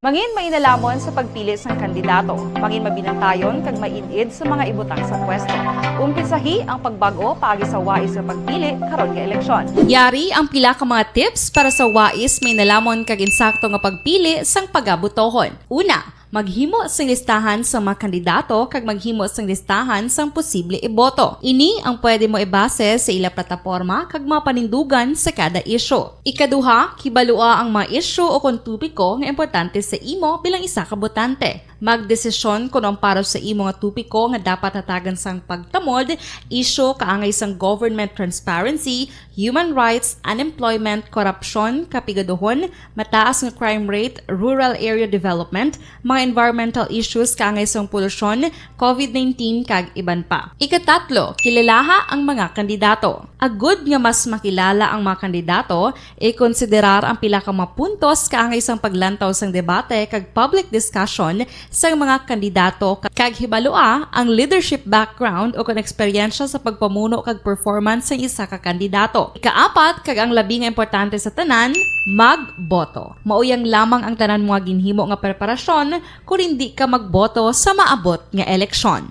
Mangin mainalamon sa pagpili sang kandidato. Mangin mabinantayon kag maid-id sa mga ibutang sa pwesto. Umpisahi ang pagbag-o paagi sa wais nga pagpili karon nga eleksyon. Yari ang pila ka mga tips para sa wais, mainalamon kag insakto nga pagpili sang pagabutohon. Una, maghimo sing listahan sa mga kandidato kag maghimo sing listahan sang posible iboto. Ini ang pwede mo ibase sa ila plataporma kag mga panindugan sa kada isyu. Ikaduha, kibalua ang mga isyu o kon topiko nga importante sa imo bilang isa ka botante. Magdesisyon kon ang para sa imo nga topiko nga dapat hatagan sang pagtamod, isyu kaangay sang government transparency, human rights, unemployment, korupsyon, kapigaduhon, mataas nga crime rate, rural area development, mga environmental issues kaangay sang polusyon, covid nineteen, kag iban pa. Ikatatlo, kilalaha ang mga kandidato. Agud nga mas makilala ang mga kandidato, ikonsiderar ang pila ka mga puntos kaangay sang paglantaw sang debate kag public discussion sang mga kandidato, kag hibalua ang leadership background o kon eksperyensya sa pagpamuno kag performance sang isa ka kandidato. Ikaapat, kag ang labi nga importante sa tanan, magboto. Mao yang lamang ang tanan mga ginhimo nga preparasyon kon indi ka magboto sa maabot nga eleksyon.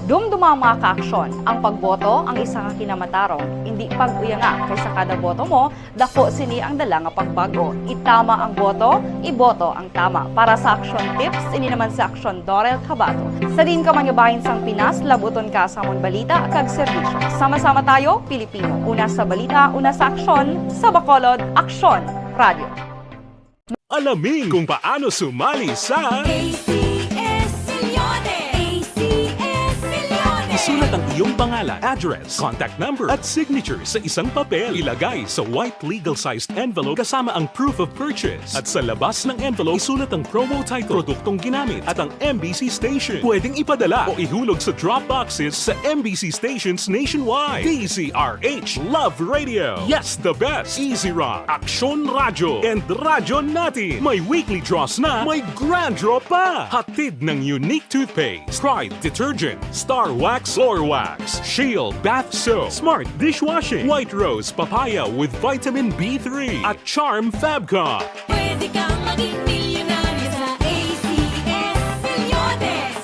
Dumduma ang mga kaaksyon. Ang pagboto ang isa ka kinamatarong. Indi pag-uyanga, kay sa kada boto mo, dako sini ang dala nga pagbag-o. Itama ang boto, iboto ang tama. Para sa Aksyon Tips, ini naman si Aksyon Dorel Cabato. Sa diin ka man nga bahin sang Pinas, labuton ka sa amon balita kag serbisyo. Sama-sama tayo, Pilipino. Una sa balita, una sa aksyon, sa Bacolod, Aksyon Radio. Alamin kung paano sumali sa A C S Millones. A C S Millones. Isulat ang iyong pangalan, address, contact number, at signature sa isang papel. Ilagay sa white legal-sized envelope kasama ang proof of purchase. At sa labas ng envelope, isulat ang promo title, produktong ginamit, at ang M B C station. Pwedeng ipadala o ihulog sa drop boxes sa M B C stations nationwide. D Z R H Love Radio. Yes, the best. Easy Rock, Aksyon Radyo, and Radyo Natin. May weekly draws na, may grand draw pa. Hatid ng Unique Toothpaste, Pride Detergent, Star Wax, Floor Wax, Shield Bath Soap, Smart Dishwashing, White Rose Papaya with Vitamin B three, at Charm Fabcon. Pwede kang maging milyonaryo sa A C S Millones.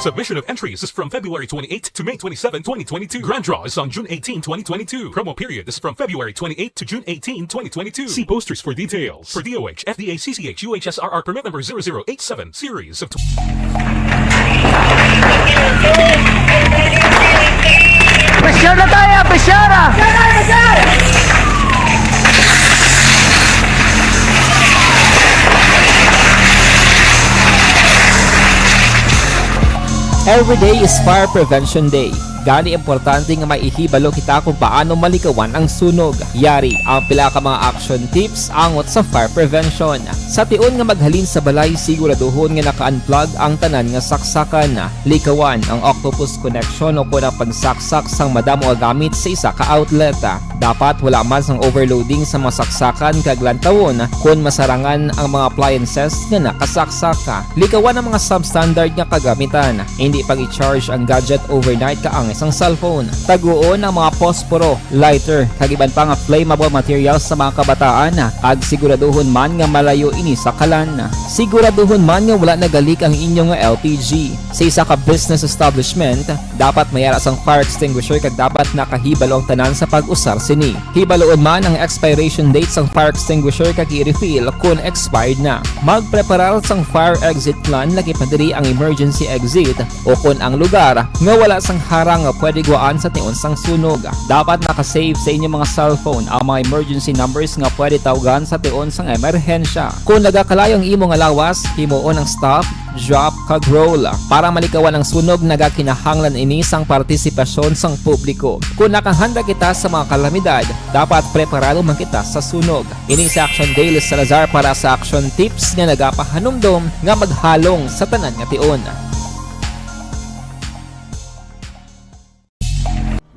Submission of entries is from February twenty-eighth to May twenty-seven, twenty twenty-two. Grand draw is on June eighteen, twenty twenty-two. Promo period is from February twenty-eighth to June eighteen, twenty twenty-two. See posters for details. For D O H, F D A, C C H, U H S R R permit number zero zero eight seven, series of Pressure na tayo, pressure! Every day is Fire Prevention Day. Gani, importante nga may ihibalo kita kung paano malikawan ang sunog. Yari ang pila ka mga action tips angot sa fire prevention. Sa tion nga maghalin sa balay, siguraduhon nga naka-unplug ang tanan nga saksakan. Likawan ang octopus connection o kon ang pagsaksak sang madamo nga gamit sa isa ka outlet. Dapat wala man sang overloading sa mga saksakan kag lantawon kon masarangan ang mga appliances nga nakasaksak. Likawan ang mga substandard nga kagamitan. Hindi pag-i-charge ang gadget overnight kaangay sang cellphone. Taguon ang mga posporo, lighter, kag iban pa nga flammable materials sa mga kabataan, kag siguraduhon man nga malayo ini sa kalan. Siguraduhon man nga wala nagalik ang inyo nga L P G. Sa isa ka business establishment, dapat may ara sang fire extinguisher kag dapat nakahibalo ang tanan sa pag-usar sini. Hibaluon man ang expiration date sang fire extinguisher kag i-refill kon expired na. Magpreparar sang fire exit plan, lakip na diri ang emergency exit o kon ang lugar nga wala sang harang nga pwede guwaan sa tion sang sunog. Dapat naka-save sa inyo mga cellphone ang mga emergency numbers nga pwede tawgan sa tion sang emerhensya. Kon nagakalayo ang imo nga lawas, himuon ang stop, drop, kag roll. Para malikawan ang sunog, nagakinahanglan ini sang partisipasyon sang publiko. Kon nakahanda kita sa mga kalamidad, dapat preparado man kita sa sunog. Ini si Action Daily Salazar para sa Action Tips nga nagapahanumdom nga maghalong sa tanan nga tion.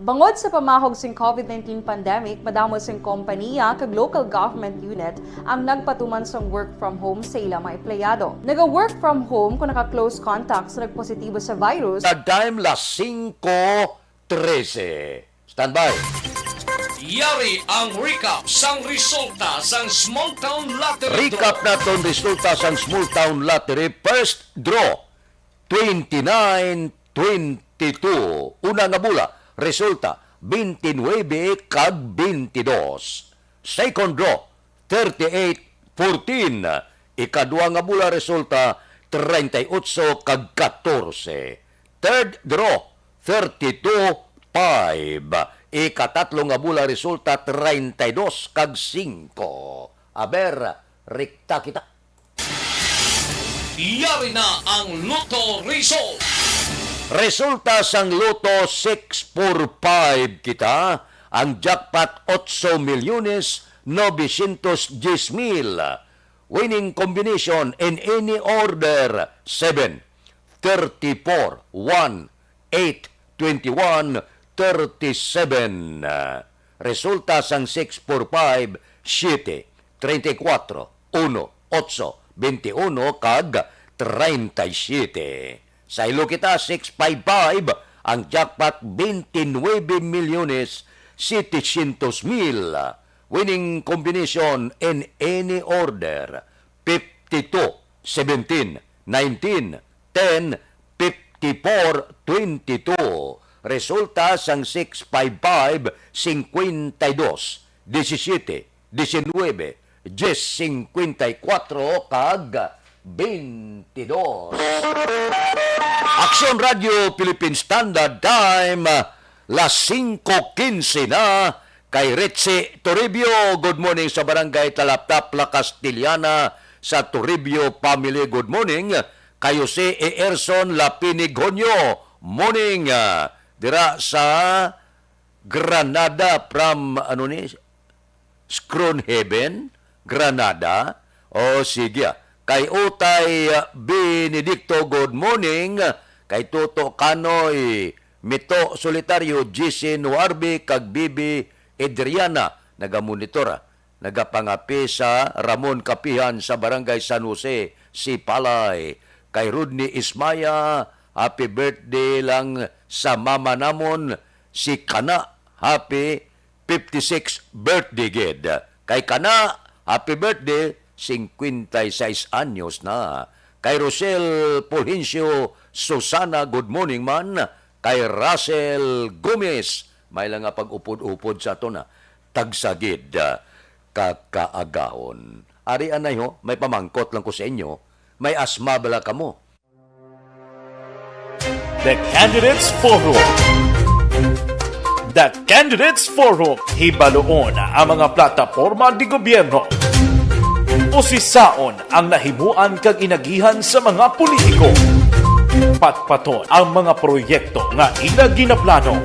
Bangod sa pamahog sing covid nineteen pandemic, madamo sing kompaniya kag local government unit ang nagpatuman sang work from home sa ila mga empleyado. Naga-work from home kon naka-close contact sa nagpositibo sa virus. Sa time, las singko trese. Standby. Yari ang recap sang resulta sang Small Town Lottery Draw. Recap naton resulta sang Small Town Lottery first draw, twenty-nine twenty-two. Una nga bola, resulta, twenty-nine kag twenty-two. Second draw, thirty-eight fourteen. Ikadua nga bola, resulta, treinta y ocho kag katorse. Third draw, thirty-two five. Ikatatlo nga bola, resulta, treinta y dos kag singko. Aber, rekta kita. Yari na ang Lotto result. Resulta sang Lotto six four five kita, ang jackpot, ocho milyones novecientos diez mil. Winning combination in any order, seven, thirty-four, one, eight, twenty-one, thirty-seven. Resulta sang six four five, siete, treinta y cuatro, uno, ocho, veintiuno, kag treinta y siete. Saylo kita, six five five, ang jackpot, veintinuebe milyones setecientos mil. Winning combination in any order, fifty-two, seventeen, nineteen, ten, fifty-four, twenty-two. Resulta sang six five five, cincuenta y dos, diecisiete, diecinuebe, diez, cincuenta y cuatro, kag twenty-dos. Aksyon Radio Philippine Standard Time, las cinco quince na. Kay Richie Toribio, good morning sa Barangay Talaptap, La Castellana, sa Toribio family, good morning. Kay Jose Erson Lapinig Honyo, morning. Ah, dira sa Granada from, ano ni, Scroonhaven, Granada. O, sige, ah. Kay Utay, ah, Benedicto, good morning. Kay Toto Kanoy, Mito Solitario, Jisin Huarbi, kag Bibi Adriana, nagamonitor, ah. Nagapangape sa Ramon Kapihan sa Barangay San Jose, Sipalay. Kay Rodney Ismaya, happy birthday lang sa mama namon, si Kana. Happy fifty-six birthday gid. Kay Kana, happy birthday, cincuenta y seis anyos na. Kay Rosel Fulgencio Susana, good morning man. Kay Russell Gomez, may lang nga pag-upod-upod sa ato na. Tagsa gid, ah, ka kaagahon. Ari anay ho, may pamangkot lang ko sa inyo. May asma bala kamo? The Candidates Forum. The Candidates Forum, hibaluon ang mga plataporma di gobyerno. Usisaon ang nahimuan kag inagihan sa mga politiko. Patpaton ang mga proyekto nga ila ginaplano.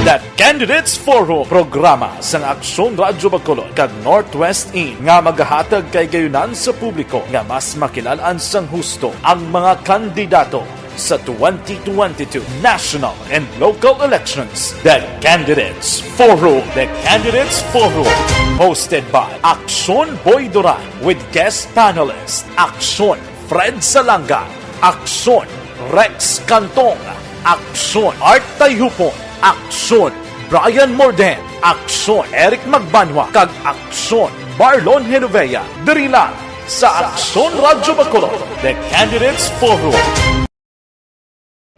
The Candidates Forum, programa sang Aksyon Radyo Bacolod kag Northwest In nga magahatag kay gayunan sa publiko nga mas makilal-an sang husto ang mga kandidato sa twenty twenty-two national and local elections. The Candidates Forum. The Candidates Forum, hosted by Aksyon Boy Duran with guest panelist Aksyon Fred Salanga, Aksyon Rex Cantong, Aksyon Art Tayhupon, Aksyon Brian Morden, Aksyon Eric Magbanwa, kag Aksyon Marlon Genovea, diri lang sa Aksyon Radyo Bacolod, The Candidates Forum.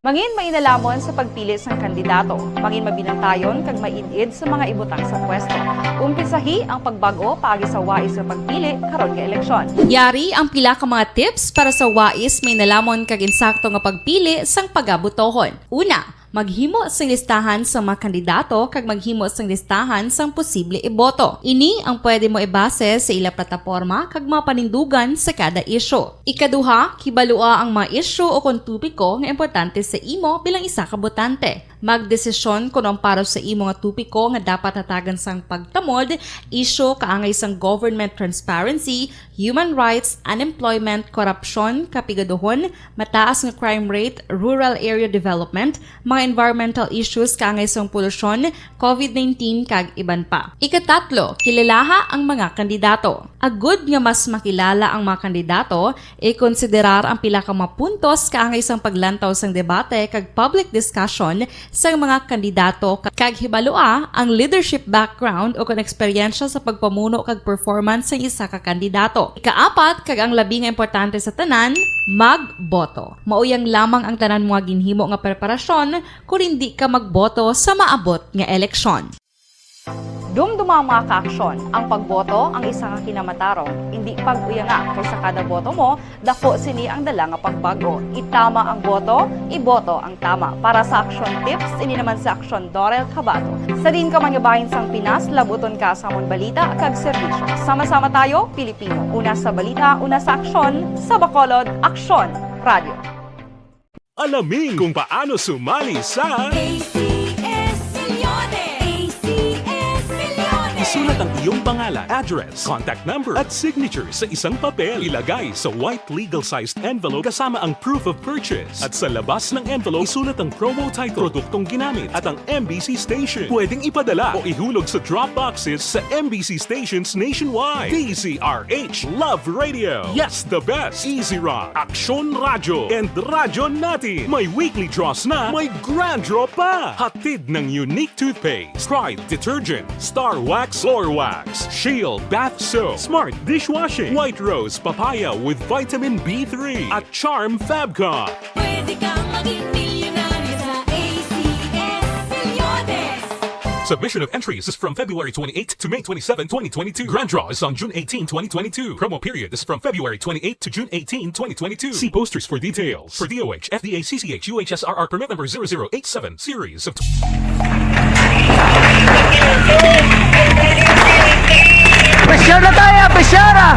Mangin mainalamon sa pagpili sang kandidato. Mangin mabinantayon kag maid-id sa mga ibutang sa pwesto. Umpisahi ang pagbag-o paagi sa wais nga pagpili karon nga eleksyon. Yari ang pila ka mga tips para sa wais, mainalamon kag insakto nga pagpili sang pagabotohon. Una, maghimo sing listahan sang mga kandidato kag maghimo sing listahan sang posible iboto. Ini ang pwede mo ibase sa ila plataporma kag mga panindugan sa kada isyu. Ikaduha, kibalua ang mga isyu o kon topiko nga importante sa imo bilang isa ka botante. Magdesisyon kon ang para sa imo nga topiko nga dapat hatagan sang pagtamod, isyu kaangay sang government transparency, human rights, unemployment, korupsyon, kapigaduhon, mataas nga crime rate, rural area development, mga environmental issues kaangay sang polusyon, covid nineteen, kag iban pa. Ikatatlo, kilalaha ang mga kandidato. Agud nga mas makilala ang mga kandidato, ikonsiderar ang pila ka mga puntos kaangay sang paglantaw sang debate kag public discussion sang mga kandidato ka-, kag hibalua ang leadership background o kon eksperyensya sa pagpamuno kag performance sang isa ka kandidato. Ikaapat, kag ang labi nga importante sa tanan, magboto. Mao yang lamang ang tanan mo nga ginhimo nga preparasyon kon indi ka magboto sa maabot nga eleksyon. Dumduma ang mga kaaksyon. Ang pagboto ang isa ka kinamatarong. Indi pag-uyanga, kay sa kada boto mo, dako sini ang dala nga pagbag-o. Itama ang boto, iboto ang tama. Para sa aksyon tips, ini naman si Aksyon Dorel Cabato. Sa diin ka man nga bahin sang Pinas, labuton ka sa amon balita kag serbisyo. Sama-sama tayo, Pilipino. Una sa balita, una sa aksyon, sa Bacolod, Aksyon Radio. Alamin kung paano sumali sa A C S Milyones! A C S Milyones! Isulat ang Yung pangalan, address, contact number, at signature sa isang papel. Ilagay sa white legal-sized envelope kasama ang proof of purchase. At sa labas ng envelope, isulat ang promo title, produktong ginamit, at ang M B C station. Pwedeng ipadala o ihulog sa drop boxes sa M B C stations nationwide. D Z R H Love Radio. Yes, the best. Easy Rock, Aksyon Radyo, and Radyo Natin. May weekly draws na, may grand draw pa. Hatid ng Unique Toothpaste, Pride Detergent, Star Wax, Floor Wax, Shield Bath Soap, Smart Dishwashing, White Rose Papaya with Vitamin B three, at Charm Fabcon. Pwede kang maging milyonaryo sa A C S Milyones. Submission of entries is from February twenty-eighth to May twenty-seven, twenty twenty-two. Grand draw is on June eighteen, twenty twenty-two. Promo period is from February twenty-eighth to June eighteen, twenty twenty-two. See posters for details. For D O H, F D A, C C H, U H S R R permit number zero zero eight seven, series of Pressure na tayo! Pressure na!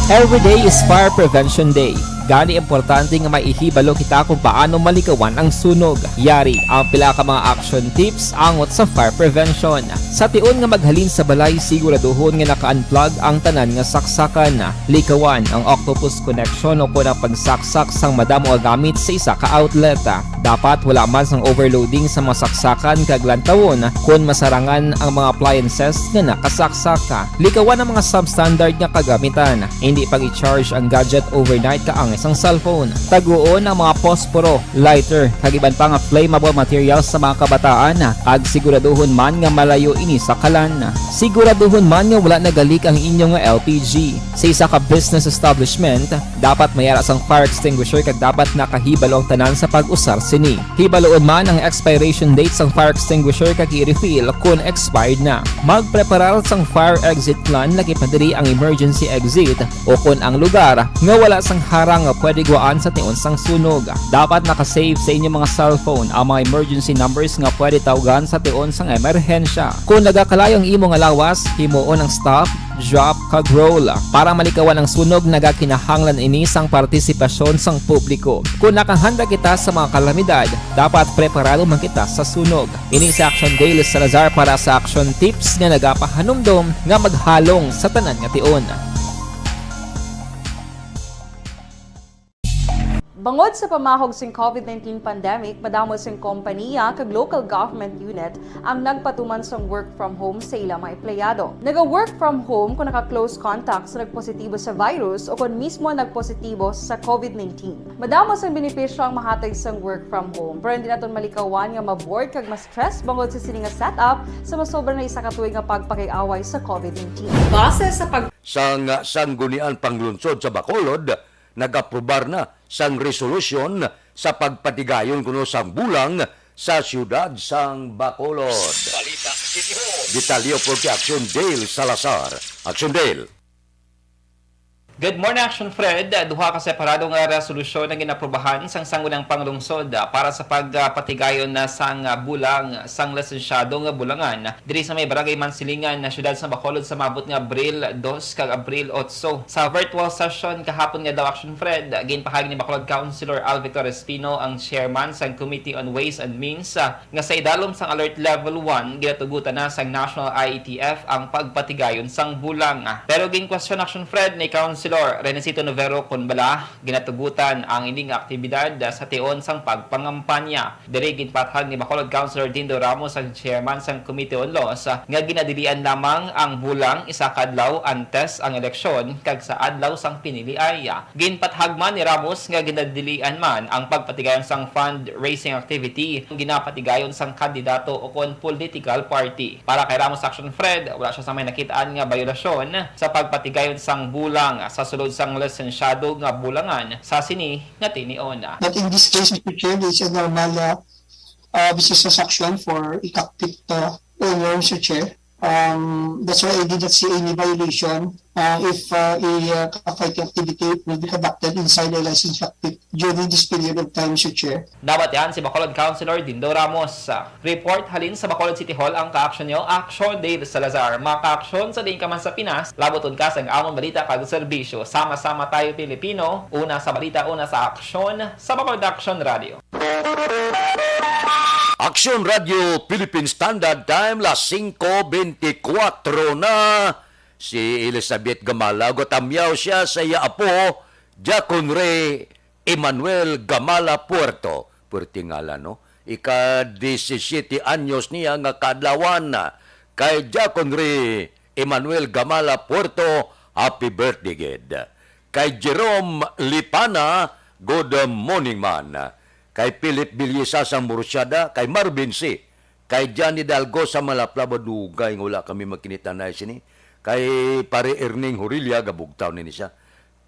Every day is Fire Prevention Day. Gani, importante nga may ihibalo kita kung paano malikawan ang sunog. Yari ang pila ka mga action tips angot sa fire prevention. Sa tion nga maghalin sa balay, siguraduhon nga naka-unplug ang tanan nga saksakan. Likawan ang octopus connection o kon ang pagsaksak sang madamo nga gamit sa isa ka outlet. Dapat wala man sang overloading sa mga saksakan kag lantawon kon masarangan ang mga appliances nga nakasaksak. Likawan ang mga substandard nga kagamitan. Hindi pag-i-charge ang gadget overnight kaangay sang cellphone. Taguon ang mga posporo, lighter, kag iban pa nga flammable materials sa mga kabataan, kag siguraduhon man nga malayo ini sa kalan. Siguraduhon man nga wala nagalik ang inyo nga L P G. Sa isa ka business establishment, dapat may ara sang fire extinguisher kag dapat nakahibalo ang tanan sa pag-usar sini. Hibaluon man ang expiration date sang fire extinguisher kag i-refill kon expired na. Magpreparar sang fire exit plan, lakip na diri ang emergency exit o kon ang lugar nga wala sang harang nga pwede gwaan sa tion sang sunog. Dapat naka-save sa inyo mga cellphone ang mga emergency numbers nga pwede tawgan sa tion sang emerhensya. Kon nagakalayo ang imo nga lawas, himuon ang stop, drop, kag roll. Para malikawan ang sunog, nagakinahanglan ini sang partisipasyon sang publiko. Kon nakahanda kita sa mga kalamidad, dapat preparado man kita sa sunog. Ini si Action Dale Salazar para sa Action Tips nga nagapahanumdom nga maghalong sa tanan nga tion. Bangod sa pamahog sing COVID nineteen pandemic, madamo sing kompaniya kag local government unit ang nagpatuman sang work from home sa ila mga empleyado. Naga-work from home kon naka-close contact sa nagpositibo sa virus o kon mismo nagpositibo sa COVID nineteen. Madamo sang benepisyo ang mahatag sang work from home, pero hindi naton malikawan nga ma-bored kag ma-stress bangod sa sini nga setup sa masobra na isa ka tuig nga pagpakig-away sa COVID nineteen. Base sa pag- Sang Sangguniang Panglungsod sa Bacolod, nag-aprobar na sang resolusyon sa pagpatigayon kuno sang bulang sa siyudad sang Bacolod. Balita City Hall. Detalye for kay Action Dale Salazar. Action Dale. Good morning, Action Fred. Duha ka separado nga resolusyon ang ginaprubahan sang Sangguniang Panglungsod, ah, para sa pagpatigayon na sang, ah, bulang sang lisensyado nga bulangan diri sa may Barangay Mansilingan, na siyudad sa Bacolod, sa maabot nga Abril dos kag Abril otso. Sa virtual session kahapon nga adlaw, Action Fred, ginpahayag ni Bacolod Councilor Al Victor Espino, ang chairman sang Committee on Ways and Means, ah, nga sa idalom sang Alert Level one, ginatugutan na sang National I A T F ang pagpatigayon sang bulang. Pero ginkwestiyon, Action Fred, ni Councilor Renesito Novero kon bala ginatugutan ang ini nga aktibidad sa tion sang pagpangampanya. Diri ginpahayag ni Bacolod Councilor Dindo Ramos, ang chairman sang Committee on Laws, nga ginadilian lamang ang bulang isa ka adlaw antes ang eleksyon kag sa adlaw sang piniliay. Ginpahayag man ni Ramos nga ginadilian man ang pagpatigayon sang fundraising activity, ginapatigayon sang kandidato o kon political party. Para kay Ramos, Action Fred, wala sia sa may nakitaan nga bayolasyon sa pagpatigayon sang bulang sa sulod sang lisensyado nga bulangan sa sini nga tinion. But in this case, Mister Chair, it's a normal, uh, uh, business transaction for a cockpit, uh, owner, Mister Chair. Um, that's why I did not see any violation, uh, if, uh, a, uh, fighting activity will be conducted inside the licensed cockpit during this period of time, Mister Chair. Nabatian si Bacolod Councilor Dindo Ramos. Report halin sa Bacolod City Hall ang kaaksyon nyo, Aksyon Dave Salazar. Mga kaaksyon sa diin ka man sa Pinas, labuton ka sang amon balita kag serbisyo. Sama-sama tayo, Pilipino. Una sa balita, una sa aksyon, sa Bacolod Aksyon Radio. Aksyon Radio Philippine Standard Time, las singko bentikwatro na. Si Elizabeth Gamala, gatamyaw siya sa iya apo, Diakon Ray Emmanuel Gamala Puerto. Puerte ngalan, no? Ika disisiete anyos niya nga kaadlawan. Kay Diakon Ray Emmanuel Gamala Puerto, happy birthday, gid. Kay Jerome Lipana, good morning, man. Kay Philip Bilyesa sang Murciada, kay Marvin C. Kay Johnny Dalgo sa Malaplabo, dugay nga wala kami magkinitanay sini. Kay Pare Erning Horilia, gabugtaw nini siya.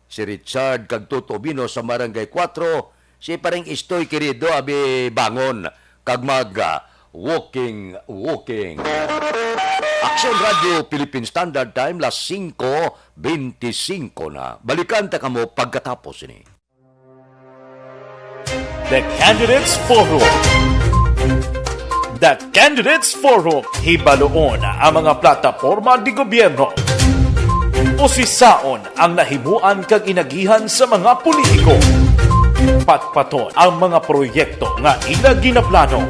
Si Richard kag Toto Bino sa Barangay Cuatro, si Pareng Istoy Querido, abi bangon kag mag, ah, walking, walking. Aksyon Radio Philippine Standard Time, las singko bentisinko na. Balikan ta kamo pagkatapos ini. The Candidates Forum. The Candidates Forum. Hibaluon ang mga plataporma di gobyerno. Usisaon ang nahimuan kag inagihan sa mga politiko. Patpaton ang mga proyekto nga ila ginaplano.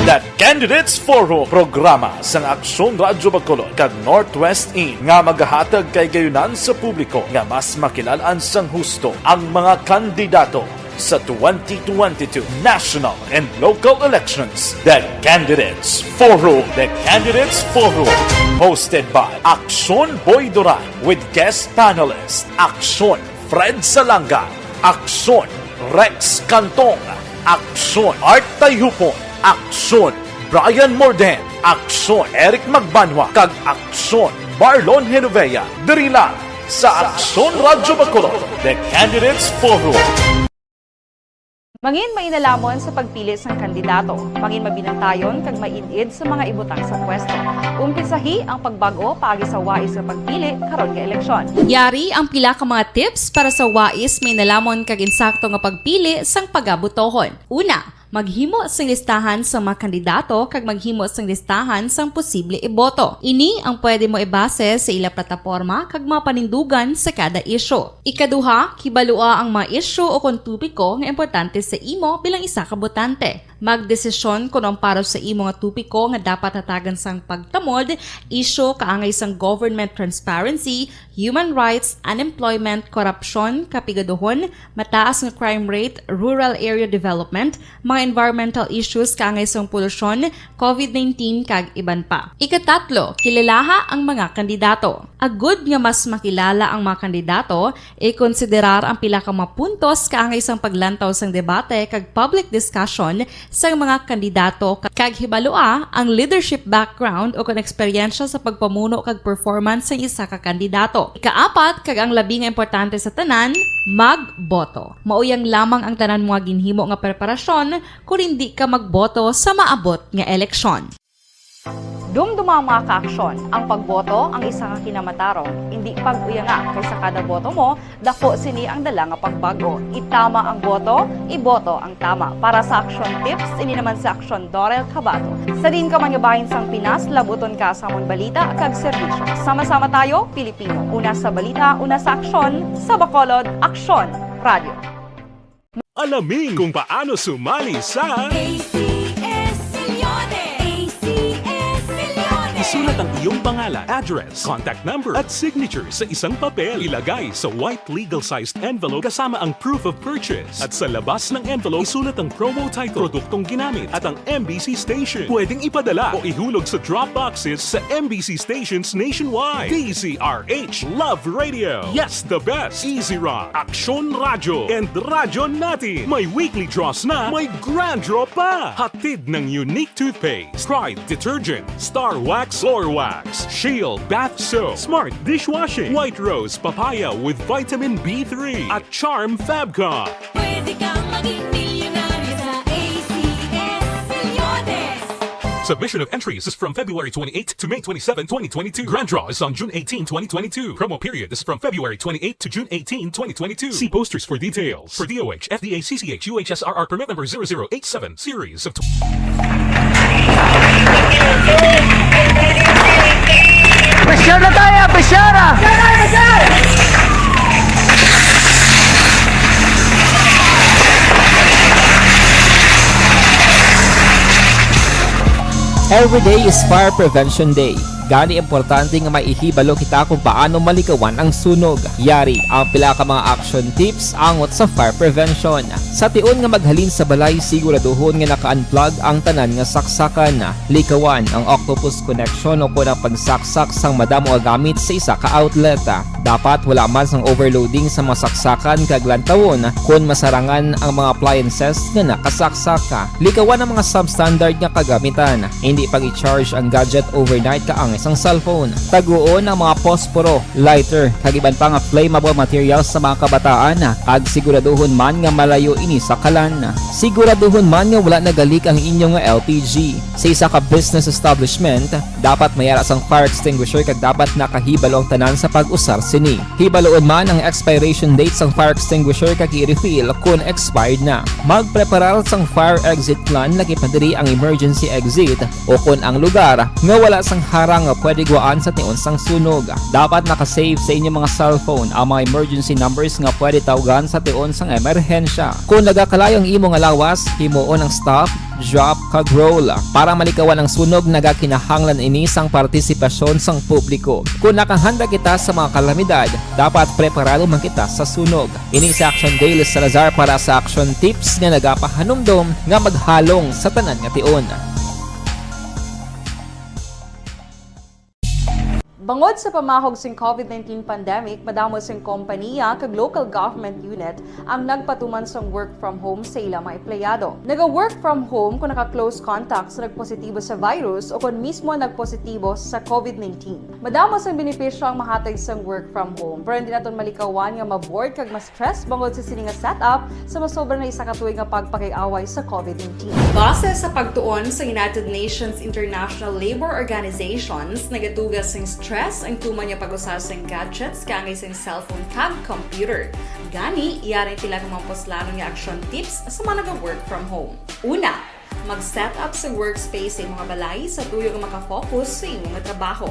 The Candidates Forum, programa sang Aksyon Radyo Bacolod kag Northwest In nga magahatag kay gayunan sa publiko nga mas makilal-an sang husto ang mga kandidato sa twenty twenty-two national and local elections. The Candidates Forum. The Candidates Forum, hosted by Aksyon Boy Duran with guest panelist Aksyon Fred Salanga, Aksyon Rex Cantong, Aksyon Art Tayhupon, Aksyon Brian Morden, Aksyon Eric Magbanwa, kag Aksyon Marlon Genovea, diri lang sa Aksyon Radyo Bacolod, The Candidates Forum. Mangin mainalamon sa pagpili sang kandidato, mangin mabinantayon kag maid-id sa mga ibutang sa pwesto. Umpisahi ang pagbag-o paagi sa wais nga pagpili karon nga eleksyon. Yari ang pila ka mga tips para sa wais, mainalamon kag insakto nga pagpili sang pagabotohon. Una, maghimo sing listahan sang mga kandidato kag maghimo sing listahan sang posible iboto. Ini ang pwede mo ibase sa ila plataporma kag mga panindugan sa kada isyu. Ikaduha, kibalua ang mga isyu o kon topiko nga importante sa imo bilang isa ka botante. Magdesisyon kon ang para sa imo nga topiko nga dapat hatagan sang pagtamod, isyu kaangay sang government transparency, human rights, unemployment, korupsyon, kapigaduhon, mataas nga crime rate, rural area development, mga environmental issues kaangay sang polusyon, covid nineteen, kag iban pa. Ikatatlo, kilalaha ang mga kandidato. Agud nga mas makilala ang mga kandidato, ikonsiderar ang pila ka mga puntos kaangay sang paglantaw sang debate kag public discussion sang mga kandidato ka-, kag hibalua ang leadership background o kon eksperyensya sa pagpamuno kag performance sang isa ka kandidato. Ikaapat, kag ang labi nga importante sa tanan, magboto. Mao yang lamang ang tanan mo nga ginhimo nga preparasyon kon indi ka magboto sa maabot nga eleksyon. Dumduma, mga kaaksyon, ang pagboto ang isa ka kinamatarong, indi pag-uyanga, kay sa kada boto mo, daku sini ang dala nga pagbag-o. Itama ang boto, iboto ang tama. Para sa Aksyon Tips, ini naman si Aksyon Dorel Cabato. Sa diin ka man nga bahin sang Pinas, labuton ka sa amon balita kag serbisyo. Sama-sama tayo, Pilipino. Una sa balita, una sa aksyon, sa Bacolod, Aksyon Radio. Alamin kung paano sumali sa A C S Milyones! A C S Milyones! Isulat ang iyong pangalan, address, contact number, at signature sa isang papel. Ilagay sa white legal-sized envelope kasama ang proof of purchase. At sa labas ng envelope, isulat ang promo title, produktong ginamit, at ang M B C station. Pwedeng ipadala o ihulog sa drop boxes sa M B C stations nationwide. D Z R H, Love Radio. Yes, the best. Easy Rock, Aksyon Radyo, and Radyo Natin. May weekly draws na, may grand draw pa. Hatid ng Unique Toothpaste, Pride Detergent, Star Wax Floor Wax, Shield Bath Soap, Smart Dishwashing, White Rose Papaya with Vitamin B three, at Charm Fabcon. Pwede kang maging milyonaryo sa A C S Milyones. Submission of entries is from February twenty-eighth to May twenty-seventh, twenty twenty-two. Grand draw is on June eighteenth, twenty twenty-two. Promo period is from February twenty-eighth to June eighteenth, twenty twenty-two. See posters for details. For D O H, F D A, C C H, U H S R R permit number zero zero eight seven, series of Opisyal na tayo, opisyal na! Every day is Fire Prevention Day. Gani, importante nga maihibalo kita kung paano malikawan ang sunog. Yari ang pila ka mga action tips angot sa fire prevention. Sa tion nga maghalin sa balay, siguraduhon nga naka-unplug ang tanan nga saksakan. Likawan ang octopus connection o kon ang pagsaksak sang madamo nga gamit sa isa ka outlet. Dapat wala man sang overloading sa mga saksakan kag lantawon kon masarangan ang mga appliances nga nakasaksak. Likawan ang mga substandard nga kagamitan. Hindi pag-i-charge ang gadget overnight kaangay sang cellphone. Taguon ang mga posporo, lighter, kag iban pa nga flammable materials sa mga kabataan, kag siguraduhon man nga malayo ini sa kalan. Siguraduhon man nga wala nagalik ang inyo nga L P G. Sa isa ka business establishment, dapat may ara sang fire extinguisher kag dapat nakahibalo ang tanan sa pag-usar sini. Hibaluon man ang expiration date sang fire extinguisher kag i-refill kon expired na. Magpreparar sang fire exit plan, lakip na diri ang emergency exit o kon ang lugar nga wala sang harang nga pwede gwaan sa tion sang sunog. Dapat naka-save sa inyo mga cellphone ang mga emergency numbers nga pwede tawgan sa tion sang emerhensya. Kon nagakalayo ang imo nga lawas, himuon ang stop, drop, kag roll. Para malikawan ang sunog, nagakinahanglan ini sang partisipasyon sang publiko. Kon nakahanda kita sa mga kalamidad, dapat preparado man kita sa sunog. Ini si Action Dale Salazar para sa Action Tips nga nagapahanumdom nga maghalong sa tanan nga tion. Bangod sa pamahog sing COVID nineteen pandemic, madamo sing kompaniya kag local government unit ang nagpatuman sang work from home sa ila mga empleyado. Naga-work from home kon naka-close contact sa nagpositibo sa virus o kon mismo nagpositibo sa COVID nineteen. Madamo sang benepisyo ang mahatag sang work from home, pero hindi naton malikawan nga ma-bored kag ma-stress bangod sa sini nga setup sa masobra na isa ka tuig nga pagpakig-away sa COVID nineteen. Base sa pagtuon sa United Nations International Labor Organizations, nagatuga sing stress ang tuman nga pag-usa sing gadgets kaangay sing cellphone kag computer. Gani, yari ang pila ka mga puslanon nga action tips sa mga naga-work from home. Una, mag-set up sa workspace sa imo nga balay sa tuyo nga maka-focus sa imo nga trabaho.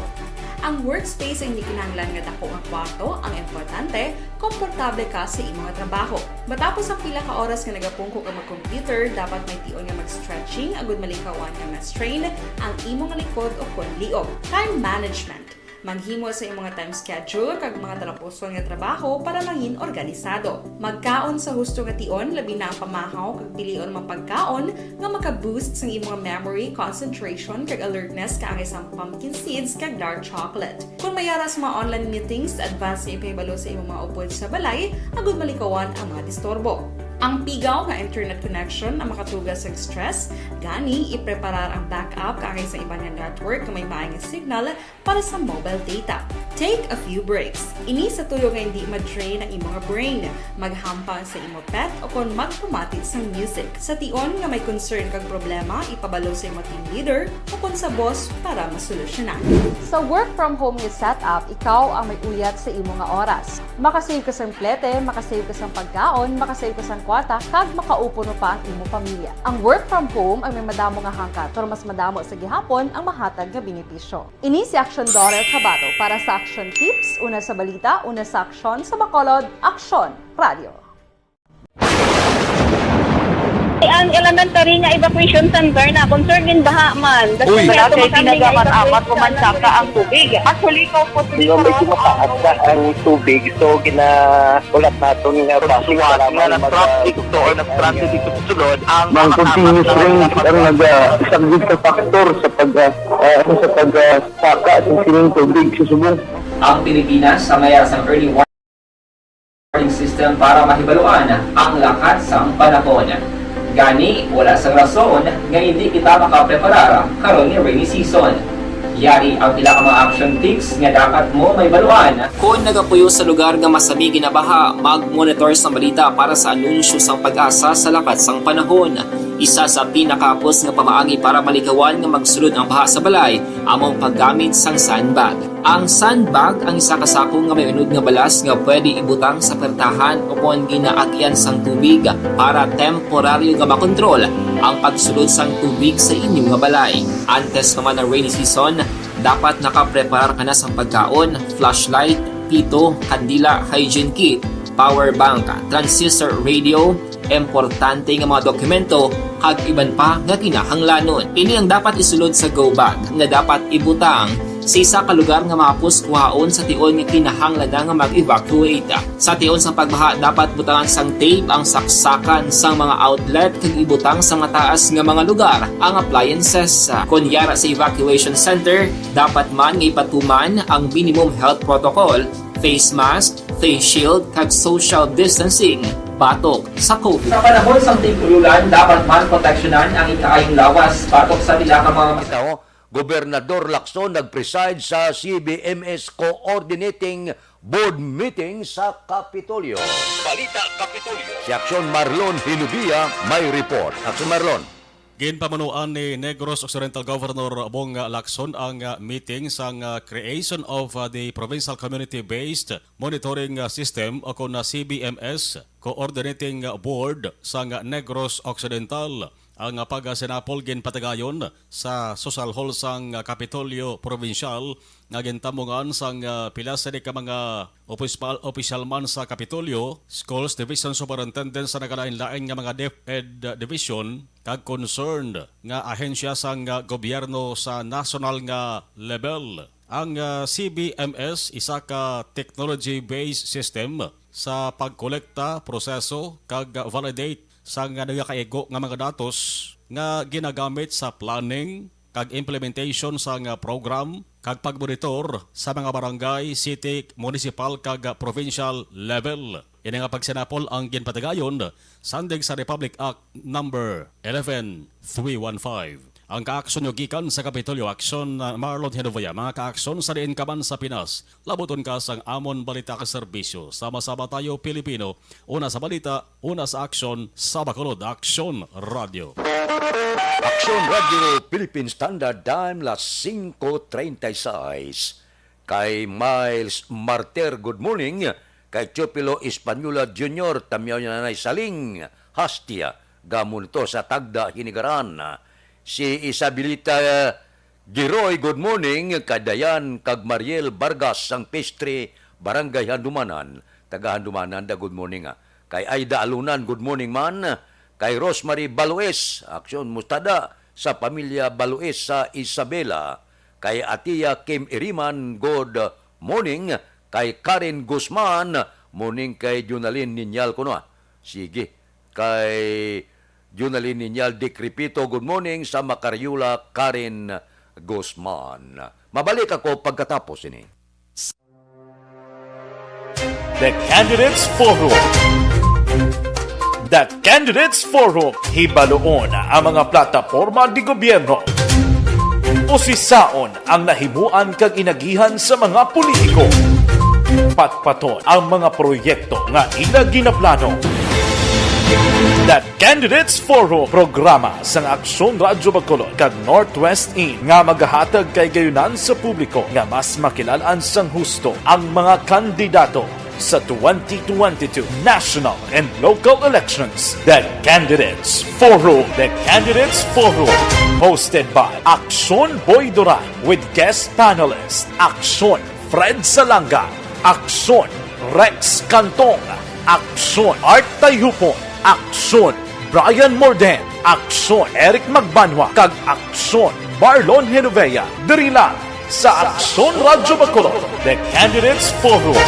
Ang workspace ay hindi kinahanglan nga dako nga kwarto, ang importante, komportable ka sa imo nga trabaho. Matapos ang pila ka oras nga nagapungko ka mag-computer, dapat may tion nga mag-stretching agud malikawan nga ma-strain ang imo nga likod o kon liog. Time management. Maghimo sa imo nga time schedule kag mga talapuson nga trabaho para mangin organisado. Magkaon sa husto nga tion, labi na ang pamahaw, kag pilion ang mga pagkaon nga maka-boost sang imo nga memory, concentration, kag alertness, kaangay sang pumpkin seeds kag dark chocolate. Kon may ara sa mga online meetings, advance nga ipahibalo sa imo mga upod sa balay agud malikawan ang mga disturbo. Ang pigaw nga internet connection ang makatuga sa stress, gani ipreparar ang backup kaangay sa iban nga network nga may maay nga signal para sa mobile data. Take a few breaks. Ini sa tuyo nga hindi ma-drain ang imo nga brain. Maghampang sa imo pet o kon magpamati sang music. Sa tion nga may concern kag problema, ipabalo sa imo team leader o kon sa boss para masolusyonan. Sa work from home nga setup, ikaw ang may uyat sa imo nga oras. Makasave ka sang plete, makasave ka sang pagkaon, makasave ka sang kwarta, kag makaupo pa ang imo pamilya. Ang work from home ay may madamo nga hangkat, pero mas madamo sa gihapon ang mahatag nga benepisyo. Ini si Action Daughter Kabato para sa Action Tips, una sa balita, una sa aksyon, sa Bacolod, Aksyon Radio. Ang elementary nga evacuation center na concerned in baha man. Uy. Wala kay tinaga man amat, umansaka ang tubig. Actually, ko po. Di ba, medyo mataas na ang tubig, so gina-, ulat naton nga basi nga nag-traffic to or nag-transit dito sa sulod ang mga continuous rain ang nag-, ah, isa gid sa factor sa pag, ah, ah, ano, sa pag, ah, saka sa sining tubig sa subong. Ang Pilipinas sa mayara sang early warning system para mahibaluan ang lakat sang panahon. Gani, wala sang rason nga hindi kita makapreparar karon nga rainy season. Yari ang pila ka mga action tips nga dapat mo mahibaluan. Kon nagapuyo sa lugar nga masami ginabaha, mag-monitor sang balita para sa anunsyo sang PAGASA sa lakat sang panahon. Isa sa pinakahapos nga pamaagi para malikawan nga magsulod ang baha sa balay amo ang paggamit sang sandbag. Ang sandbag ang isa ka sako nga may unod nga balas nga pwede ibutang sa pertahan o kon ginaagyan sang tubig para temporaryo nga makontrol ang pagsulod sang tubig sa inyo nga balay. Antes pa man ang rainy season, dapat nakapreparar ka na sang pagkaon, flashlight, pito, kandila, hygiene kit, power bank, transistor radio, importante nga mga dokumento, kag iban pa nga kinahanglanon. Ini ang dapat isulod sa go bag nga dapat ibutang sa isa ka lugar nga mahapos kuhaon sa tion nga kinahanglan na nga mag-evacuate. Sa tion sang pagbaha, dapat butangan sang tape ang saksakan sang mga outlet kag ibutang sa mataas nga mga lugar ang appliances. Kon yara sa evacuation center, dapat man nga ipatuman ang minimum health protocol, face mask, face shield, kag social distancing batok sa COVID. Sa panahon sang tig-ululan, dapat man proteksyonan ang ikaayong lawas batok sa pila ka mga Ito, Gobernador Lacson nag-preside sa C B M S Coordinating Board meeting sa Kapitolyo. Balita Kapitolyo. Si Aksyon Marlon Hinubia may report. Aksyon Marlon. Ginpamunuan ni Negros Occidental Governor Bong Lacson ang, ah, meeting sang, ah, creation of, ah, the Provincial Community-Based Monitoring, ah, System o kon, ah, C B M S Coordinating Board sang, ah, Negros Occidental. Ang, ah, pagsinapol ginpatigayon sa Social Hall sang, ah, Kapitolyo Provincial nga gintamungan sang, ah, pila sini ka mga opispal-, opisyal man sa Kapitolyo, Schools Division Superintendent sa nagalain-lain nga mga DepEd Division, kag concerned nga ahensya sang, ah, gobyerno sa nasyonal nga level. Ang, ah, C B M S isa ka technology-based system sa pagkolekta, proseso, kag validate sang nagakaigo nga mga datos nga ginagamit sa planning kag implementation sang program kag pagmonitor sa mga barangay, city, municipal, kag provincial level. Ini nga pagsinapol ang ginpatigayon sandig sa Republic Act Number eleven three one five. Ang kaaksyon nyo gikan sa Kapitolyo Aksyon, ah, Marlon Genovea. Mga kaaksyon, sa diin ka man sa Pinas, labuton ka sang amon balita kag serbisyo. Sama-sama tayo, Pilipino. Una sa balita, una sa aksyon, sa Bacolod, Aksyon Radio. Aksyon Radio Philippine Standard Time, las singko treinta y seis. Kay Miles Martir, good morning. Kay Teofilo Española Junior, Tamyaw niya Nanay Saling, Hastia, gamon ito sa Tagda, Hinigaran. Si Isabelita Giroy, good morning. Kay Dayan kag Mariel Vargas sang Pestre, Barangay Handumanan, taga Handumanan da, good morning, ah. Kay Aida Alunan, good morning man. Kay Rosemary Baloes, aksyon mustada sa pamilya Baloes sa Isabela. Kay Atia Kim Iriman, good morning. Kay Karen Guzman, morning. Kay Junalyn Niñal kuno, ah. Sige. Kay Junalyn Niñal Dikripito, good morning. Sa Macariola, Karen Guzman. Mabalik ako pagkatapos ini. The Candidates Forum. The Candidates Forum. Hibaluon ang mga plataporma di gobyerno. Usisaon ang nahimuan kag inagihan sa mga politiko. Patpaton ang mga proyekto nga ila ginaplano. The Candidates Forum, programa sang Aksyon Radyo Bacolod kag Northwest In nga magahatag kay gayunan sa publiko nga mas makilal-an sang husto ang mga kandidato sa twenty twenty-two national and local elections. The Candidates Forum. The Candidates Forum, hosted by Aksyon Boy Duran with guest panelist Aksyon Fred Salanga, Aksyon Rex Cantong, Aksyon Art Tayhupon, Aksyon Brian Morden, Aksyon Eric Magbanwa, kag Aksyon Marlon Genovea. Diri lang sa Aksyon Radyo Bacolod, The Candidates Forum.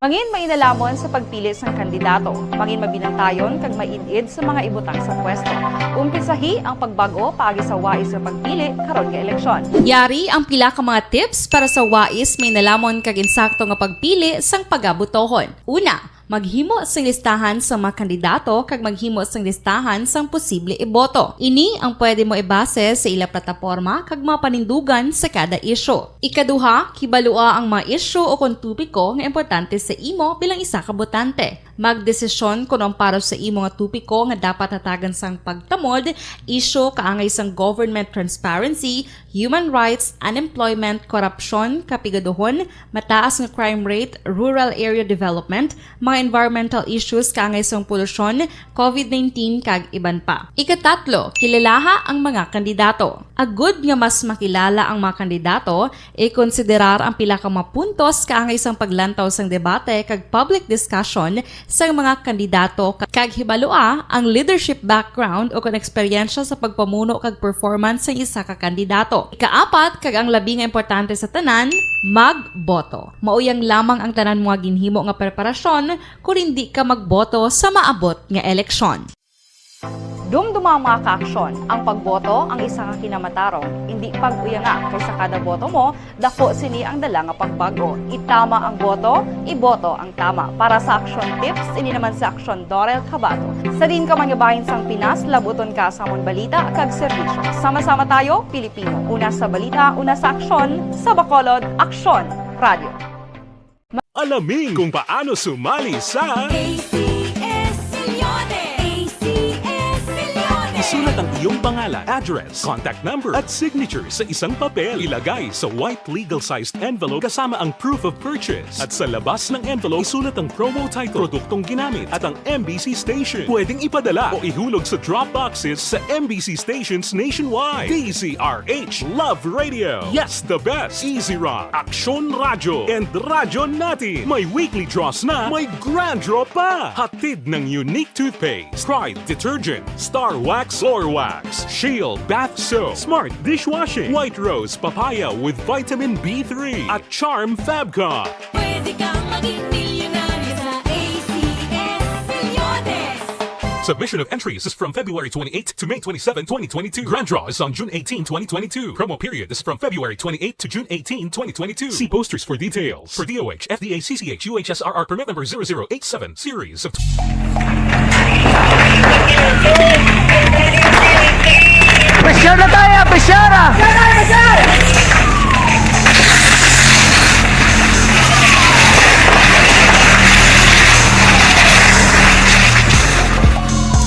Mangin mainalamon sa pagpili sang kandidato, mangin mabinantayon kag main-id sa mga ibutang sa pwesto. Umpisahi ang pagbag-o paagi sa wais nga pagpili karon nga eleksyon. Yari ang pila ka mga tips para sa wais, mainalamon kag insakto nga pagpili sang pagabutohon. Una, Maghimo sing listahan sang mga kandidato kag maghimo sing listahan sang posible iboto. Ini ang pwede mo ibase sa ila plataporma kag mga panindugan sa kada isyu. Ikaduha, kibalua ang mga isyu o kon topiko nga importante sa imo bilang isa ka botante. Magdesisyon kon ang para sa imo nga topiko nga dapat hatagan sang pagtamod, isyu kaangay sang government transparency, human rights, unemployment, korupsyon, kapigaduhon, mataas nga crime rate, rural area development, mga environmental issues kaangay sang polusyon, covid nineteen, kag iban pa. Ikatatlo, kilalaha ang mga kandidato. Agud nga mas makilala ang mga kandidato, ikonsiderar ang pila ka mga puntos kaangay sang paglantaw sang debate kag public discussion sang mga kandidato ka-, kag hibalua ang leadership background o kon eksperyensya sa pagpamuno kag performance sang isa ka kandidato. Ikaapat, kag ang labi nga importante sa tanan, magboto. Mao yang lamang ang tanan mo nga ginhimo nga preparasyon kon indi ka magboto sa maabot nga eleksyon. Dumduma, mga ka-aksyon, ang pagboto ang isa ka kinamatarong. Indi pag-uyanga, kay sa kada boto mo, dako sini ang dala nga pagbag-o. Itama ang boto, iboto ang tama. Para sa Aksyon Tips, ini naman si Aksyon Dorel Cabato. Sa diin ka man nga bahin sang Pinas, labuton ka sa amon balita kag serbisyo. Sama-sama tayo, Pilipino. Una sa balita, una sa aksyon, sa Bacolod, Aksyon Radio. Alamin kung paano sumali sa A C S Milyones! A C S Milyones! Isulat ang iyong pangalan, address, contact number, at signature sa isang papel. Ilagay sa white legal-sized envelope kasama ang proof of purchase. At sa labas ng envelope, isulat ang promo title, produktong ginamit, at ang M B C station. Pwedeng ipadala o ihulog sa drop boxes sa M B C stations nationwide. D Z R H, Love Radio. Yes, the best. Easy Rock, Aksyon Radyo, and Radyo Natin. May weekly draws na, may grand draw pa. Hatid ng Unique Toothpaste, Pride Detergent, Star Wax Floor Wax, Shield Bath Soap, Smart Dishwashing, White Rose Papaya with Vitamin B three, at Charm Fabcon. Pwede kang maging milyonaryo sa A C S Milyones. Submission of entries is from February twenty-eighth to May twenty-seven, twenty twenty-two. Grand draw is on June eighteen, twenty twenty-two. Promo period is from February twenty-eighth to June eighteen, twenty twenty-two. See posters for details. For D O H, F D A, C C H, U H S R R permit number zero zero eight seven, series of Pressure na tayo, pressure na!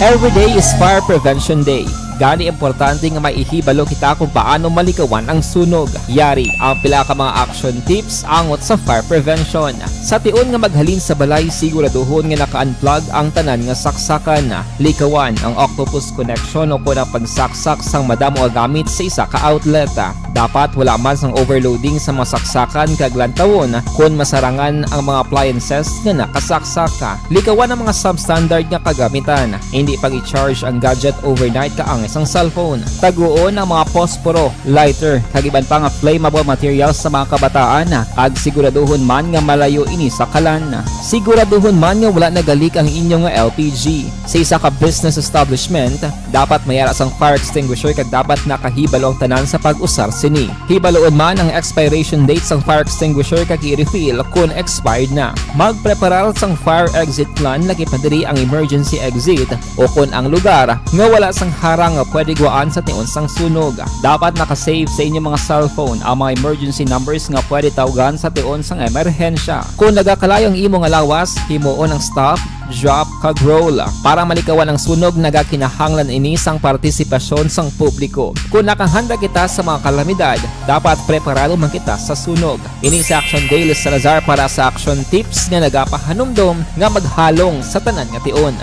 Every day is Fire Prevention Day. Gani, importante nga may ihibalo kita kung paano malikawan ang sunog. Yari ang pila ka mga action tips angot sa fire prevention. Sa tion nga maghalin sa balay, siguraduhon nga naka-unplug ang tanan nga saksakan. Likawan ang octopus connection o kon ang pagsaksak sang madamo nga gamit sa isa ka outlet. Dapat wala man sang overloading sa mga saksakan kag lantawon kon masarangan ang mga appliances nga nakasaksak. Likawan ang mga substandard nga kagamitan. Indi pag-i-charge ang gadget overnight kaangay sang cellphone. Taguon ang mga posporo, lighter, kag iban pa nga flammable materials sa mga kabataan, kag siguraduhon man nga malayo ini sa kalan. Siguraduhon man nga wala nagalik ang inyo nga L P G. Sa isa ka business establishment, dapat may ara sang fire extinguisher kag dapat nakahibalo ang tanan sa pag-usar sini. Hibaluon man ang expiration date sang fire extinguisher kag i-refill kon expired na. Magpreparar sang fire exit plan, laki pa diri ang emergency exit o kon ang lugar nga wala sang harang nga pwede gwaan sa tion sang sunog. Dapat naka-save sa inyo mga cellphone ang mga emergency numbers nga pwede tawgan sa tion sang emerhensya. Kon nagakalayo ang imo nga lawas, himuon ang stop, drop, kag roll. Para malikawan ang sunog, nagakinahanglan ini sang partisipasyon sang publiko. Kon nakahanda kita sa mga kalamidad, dapat preparado man kita sa sunog. Ini si Action Daily Salazar para sa Action Tips nga nagapahanumdom nga maghalong sa tanan nga tion.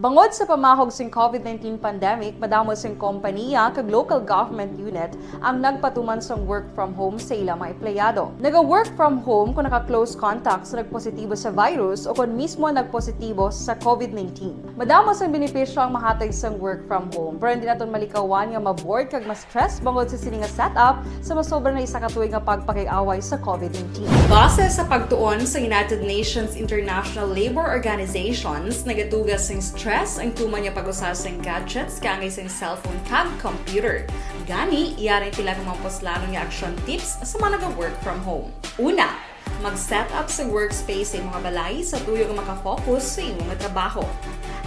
Bangod sa pamahog sing covid nineteen pandemic, madamo sing kompaniya kag local government unit ang nagpatuman sang work from home sa ila mga empleyado. Naga-work from home kung naka-close contact sa nagpositibo sa virus o kon mismo nagpositibo sa covid nineteen. Madamo sang benepisyo ang mahatag sang work from home, pero hindi naton malikawan nga ma-bored kag ma-stress bangod sa sini nga setup sa masobra na isa ka tuig nga pagpakig-away sa covid nineteen. Base sa pagtuon sa United Nations International Labour Organizations, nagatuga sing stress stress ang tuman nga pag-usar sang gadgets kaangay sang cellphone kag computer. Gani, yari ang pila ka mga puslanon nga action tips sa mga naga-work from home. Una, mag-set up sa workspace sa imong balay sa tuyo nga makafocus sa imong trabaho.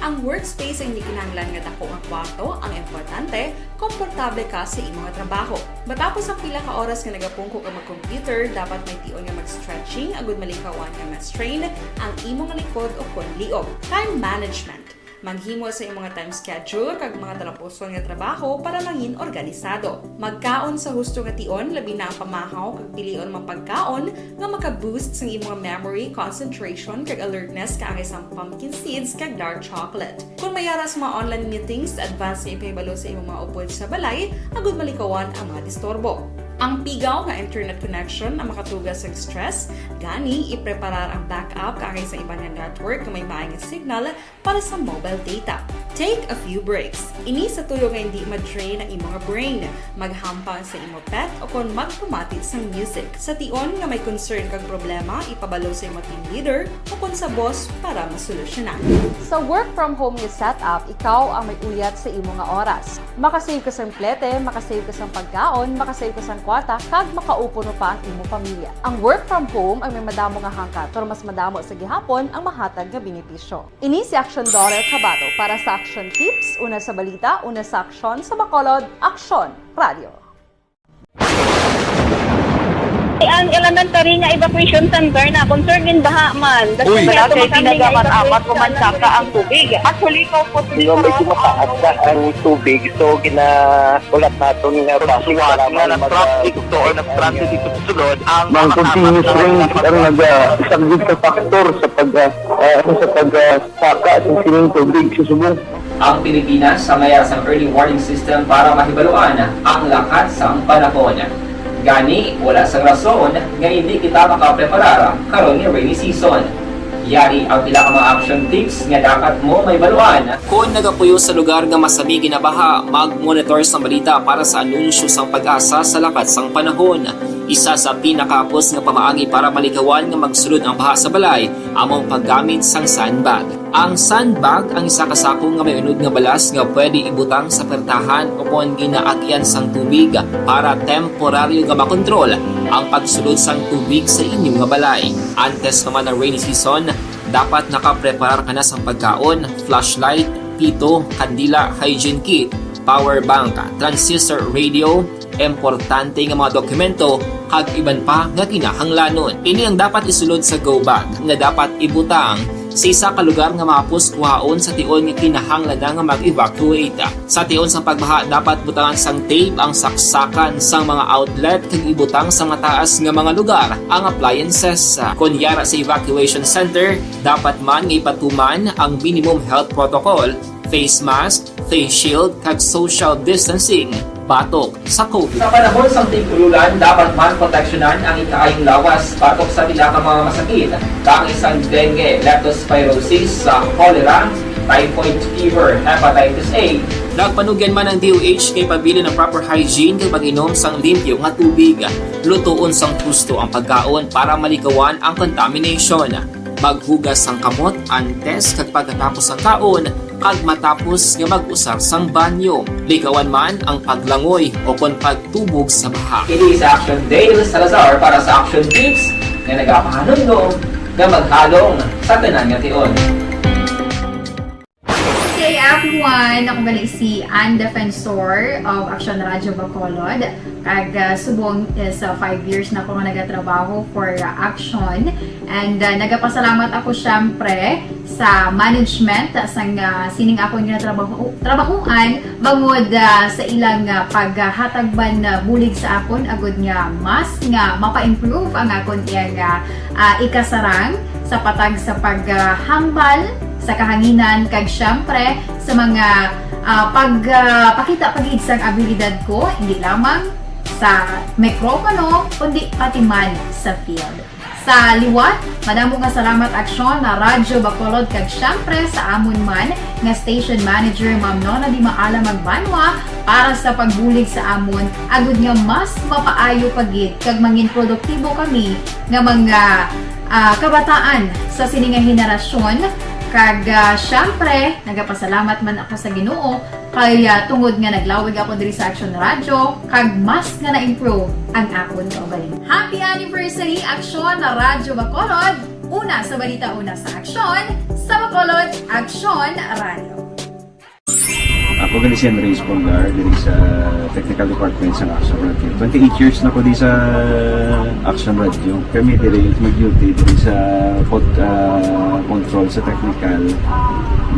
Ang workspace ay hindi kinahanglan nga dako nga kwarto, ang importante, komportable ka sa imong trabaho. Matapos ang pila ka oras nga nagapungko ka mag-computer, dapat may tion nga mag-stretching agud malikawan nga ma-strain ang imong likod o kon liog. Time management. Maghimo sa imong time schedule kag mga talapuson nga trabaho para mangin organisado. Magkaon sa husto nga tion, labi na ang pamahaw kag pilion mga pagkaon nga maka-boost sang imong memory, concentration, kag alertness kaangay sang pumpkin seeds kag dark chocolate. Kung may ara sa mga online meetings, advance nga ipahibalo sa imong mga upod sa balay agud malikawan ang mga disturbo. Ang pigaw nga internet connection ang makatuga sa stress, gani ipreparar ang backup kaangay sa iban nga network nga may maayong signal para sa mobile data. Take a few breaks. Ini sa tuyo nga hindi ma-drain ang imong brain. Maghampang sa imo pet o kon magpamati sang music. Sa tion nga may concern kag problema, ipabalo sa imo team leader o kon sa boss para masolusyonan. Sa work from home nga setup, ikaw ang may uyat sa imo nga oras. Makasave ka sang plete, makasave ka sang pagkaon, makasave ka sang kwarta, kag makaupo pa ang imo pamilya. Ang work from home ang may madamo nga hangkat, pero mas madamo sa gihapon ang mahatag nga benepisyo. Ini si Action Daughter Kabato para sa Action Tips, una sa balita, una sa aksyon, sa Bacolod, Aksyon Radio. Ang elementary nga evacuation center na concern gin baha man. Uy. Wala kay tinaga man amat ko man saka ang tubig. Actually, ko po. Di ba, medyo mataas na ang tubig, so gina-, ulat naton nga basi nga nag-traffic to or nag-transit dito sa sulod ang mga continuous rain ang nag-, ah, isa gid sa factor sa pag, ah, ah, sa pag, ah, saka sa sining tubig sa subong. Ang Pilipinas ang mayara sang early warning system para mahibaluan ang lakat sang panahon. Gani, wala sang rason nga hindi kita makapreparar karon nga rainy season. Yari ang pila ka mga action tips nga dapat mo mahibaluan. Kon nagapuyo sa lugar nga masami ginabaha, mag-monitor sa balita para sa anunsyo sang PAGASA sa lakat sang panahon. Isa sa pinakahapos nga pamaagi para malikawan nga magsulod ang baha sa balay amo ang paggamit sang sandbag. Ang sandbag ang isa ka sako nga may unod nga balas nga pwede ibutang sa pertahan o kon ginaagyan sang tubig para temporaryo nga makontrol ang pagsulod sang tubig sa inyo nga balay. Antes pa man ang rainy season, dapat nakapreparar ka na sang pagkaon, flashlight, pito, kandila, hygiene kit, power bank, transistor radio, importante nga mga dokumento, kag iban pa nga kinahanglanon. Ini ang dapat isulod sa go bag nga dapat ibutang sa isa ka lugar nga mahapos kuhaon sa tion nga kinahanglan na nga mag-evacuate. Sa tion sang pagbaha, dapat butangan sang tape ang saksakan sang mga outlet kag ibutang sa mataas nga mga lugar ang appliances. Kon yara sa evacuation center, dapat man nga ipatuman ang minimum health protocol, face mask, face shield, kag social distancing batok sa COVID. Sa panahon sang tig-ululan, dapat man proteksyonan ang ikaayong lawas batok sa pila ka mga masakit, kaangay sang dengue, leptospirosis, sa cholera, typhoid fever, hepatitis A. Nagpanugyan man ang D O H nga ipabilin ang proper hygiene kag pag-inom sang limpyo nga tubig. Lutoon sang husto ang pagkaon para malikawan ang contamination. Maghugas sang kamot antes kag pagkatapos sang kaon, kag matapos nga mag-usar sang banyo. Likawan man ang paglangoy o kon pagtubog sa baha. Ini si Action Dale Salazar para sa Action Tips nga nagapahanumdom nga maghalong sa tanan nga tion. Good day, everyone! Ako gali si Ann Defensor of Action Radio Bacolod. Kag, ah, subong is, ah, five years na ako nga nagatrabaho for, ah, Action. And, ah, nagapasalamat ako, syempre, sa management, ah, sang, ah, sining akon nga trabaho, trabahoan, bangod, ah, sa ilang, ah, paghatag man, ah, bulig sa akon, agud nga mas nga mapa-improve ang akon iyang, ah, ah, ikasarang sa patag sa paghambal sa kahanginan, kag syempre sa mga, ah, pag, ah, pakita pa gid sang abilidad ko, hindi lamang sa mikropono, kundi pati man sa field. Sa liwat, madamo nga salamat, Aksyon, na Radyo Bacolod, kag syempre sa amon man nga station manager, Ma'am Nona Di Maala Magbanwa, para sa pagbulig sa amon, agud nga mas mapaayo pa gid kag mangin produktibo kami nga mga, ah, kabataan sa sini nga henerasyon, Kag, ah, syempre, nagapasalamat man ako sa Ginoo kay, ah, tungod nga naglawig ako diri sa Action Radio, kag mas nga na-improve ang akon kaugalingon. Happy anniversary, Action Radio Bacolod! Una sa balita, una sa aksyon, sa Bacolod, Action Radio. Ako gani si Andres Polgar, diri sa technical department sa Action Radio. Twenty-eight years na ko di sa Action Radio. Kami diri mag-duty diri sa pod, ah, control sa technical.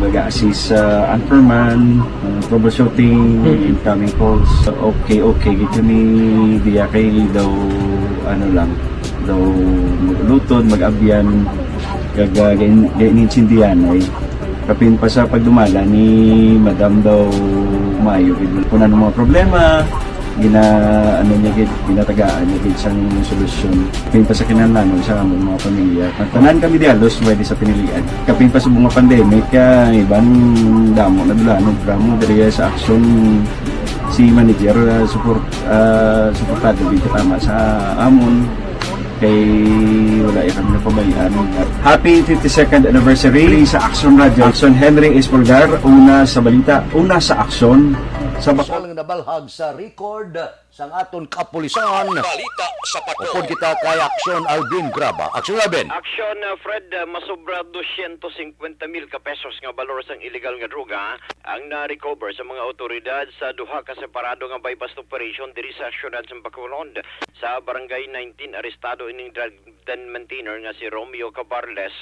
Mag-assist sa anchorman, ah, troubleshooting, incoming calls. Okay, okay, gid kami diya kay daw, ano lang, daw mag-ulutod, mag-abyan, kag, ah, gain-, gainintindihan ay. Kapin pa sa pagdumala ni Madam daw maayo gid. Kung ano mga problema, gina, ano niya gid, ginatagaan niya gid sang solusyon. Kapin pa sa kinahanglanon sa among mga pamilya. Tanan kami di halos pwede sa pinilian. Kapin pa sa mga pandemic, ah, iban damo na dula, ano, drama diri sa aksyon si manager, ah, support, ah, suportado gid tama sa amon. Kay wala ya kami napabayaan. Happy fifty-second anniversary sa Action Radio. Action Henry Espolgar, una sa balita, una sa aksyon. Sa Bacol. Ang nabalhag sa record sang aton kapulisan. Balita sa Patrol. Upod kita kay Aksyon Alvin Graba. Aksyon Alvin. Aksyon, uh, Fred, uh, masobra dosyentos singkwenta mil ka pesos nga balor sang iligal nga droga ang na-recover sa mga awtoridad sa duha ka separado nga buy-bust operation diri sa siyudad sa Bacolod. Sa Barangay nineteen, arestado ining drug den maintainer nga si Romeo Cabarles,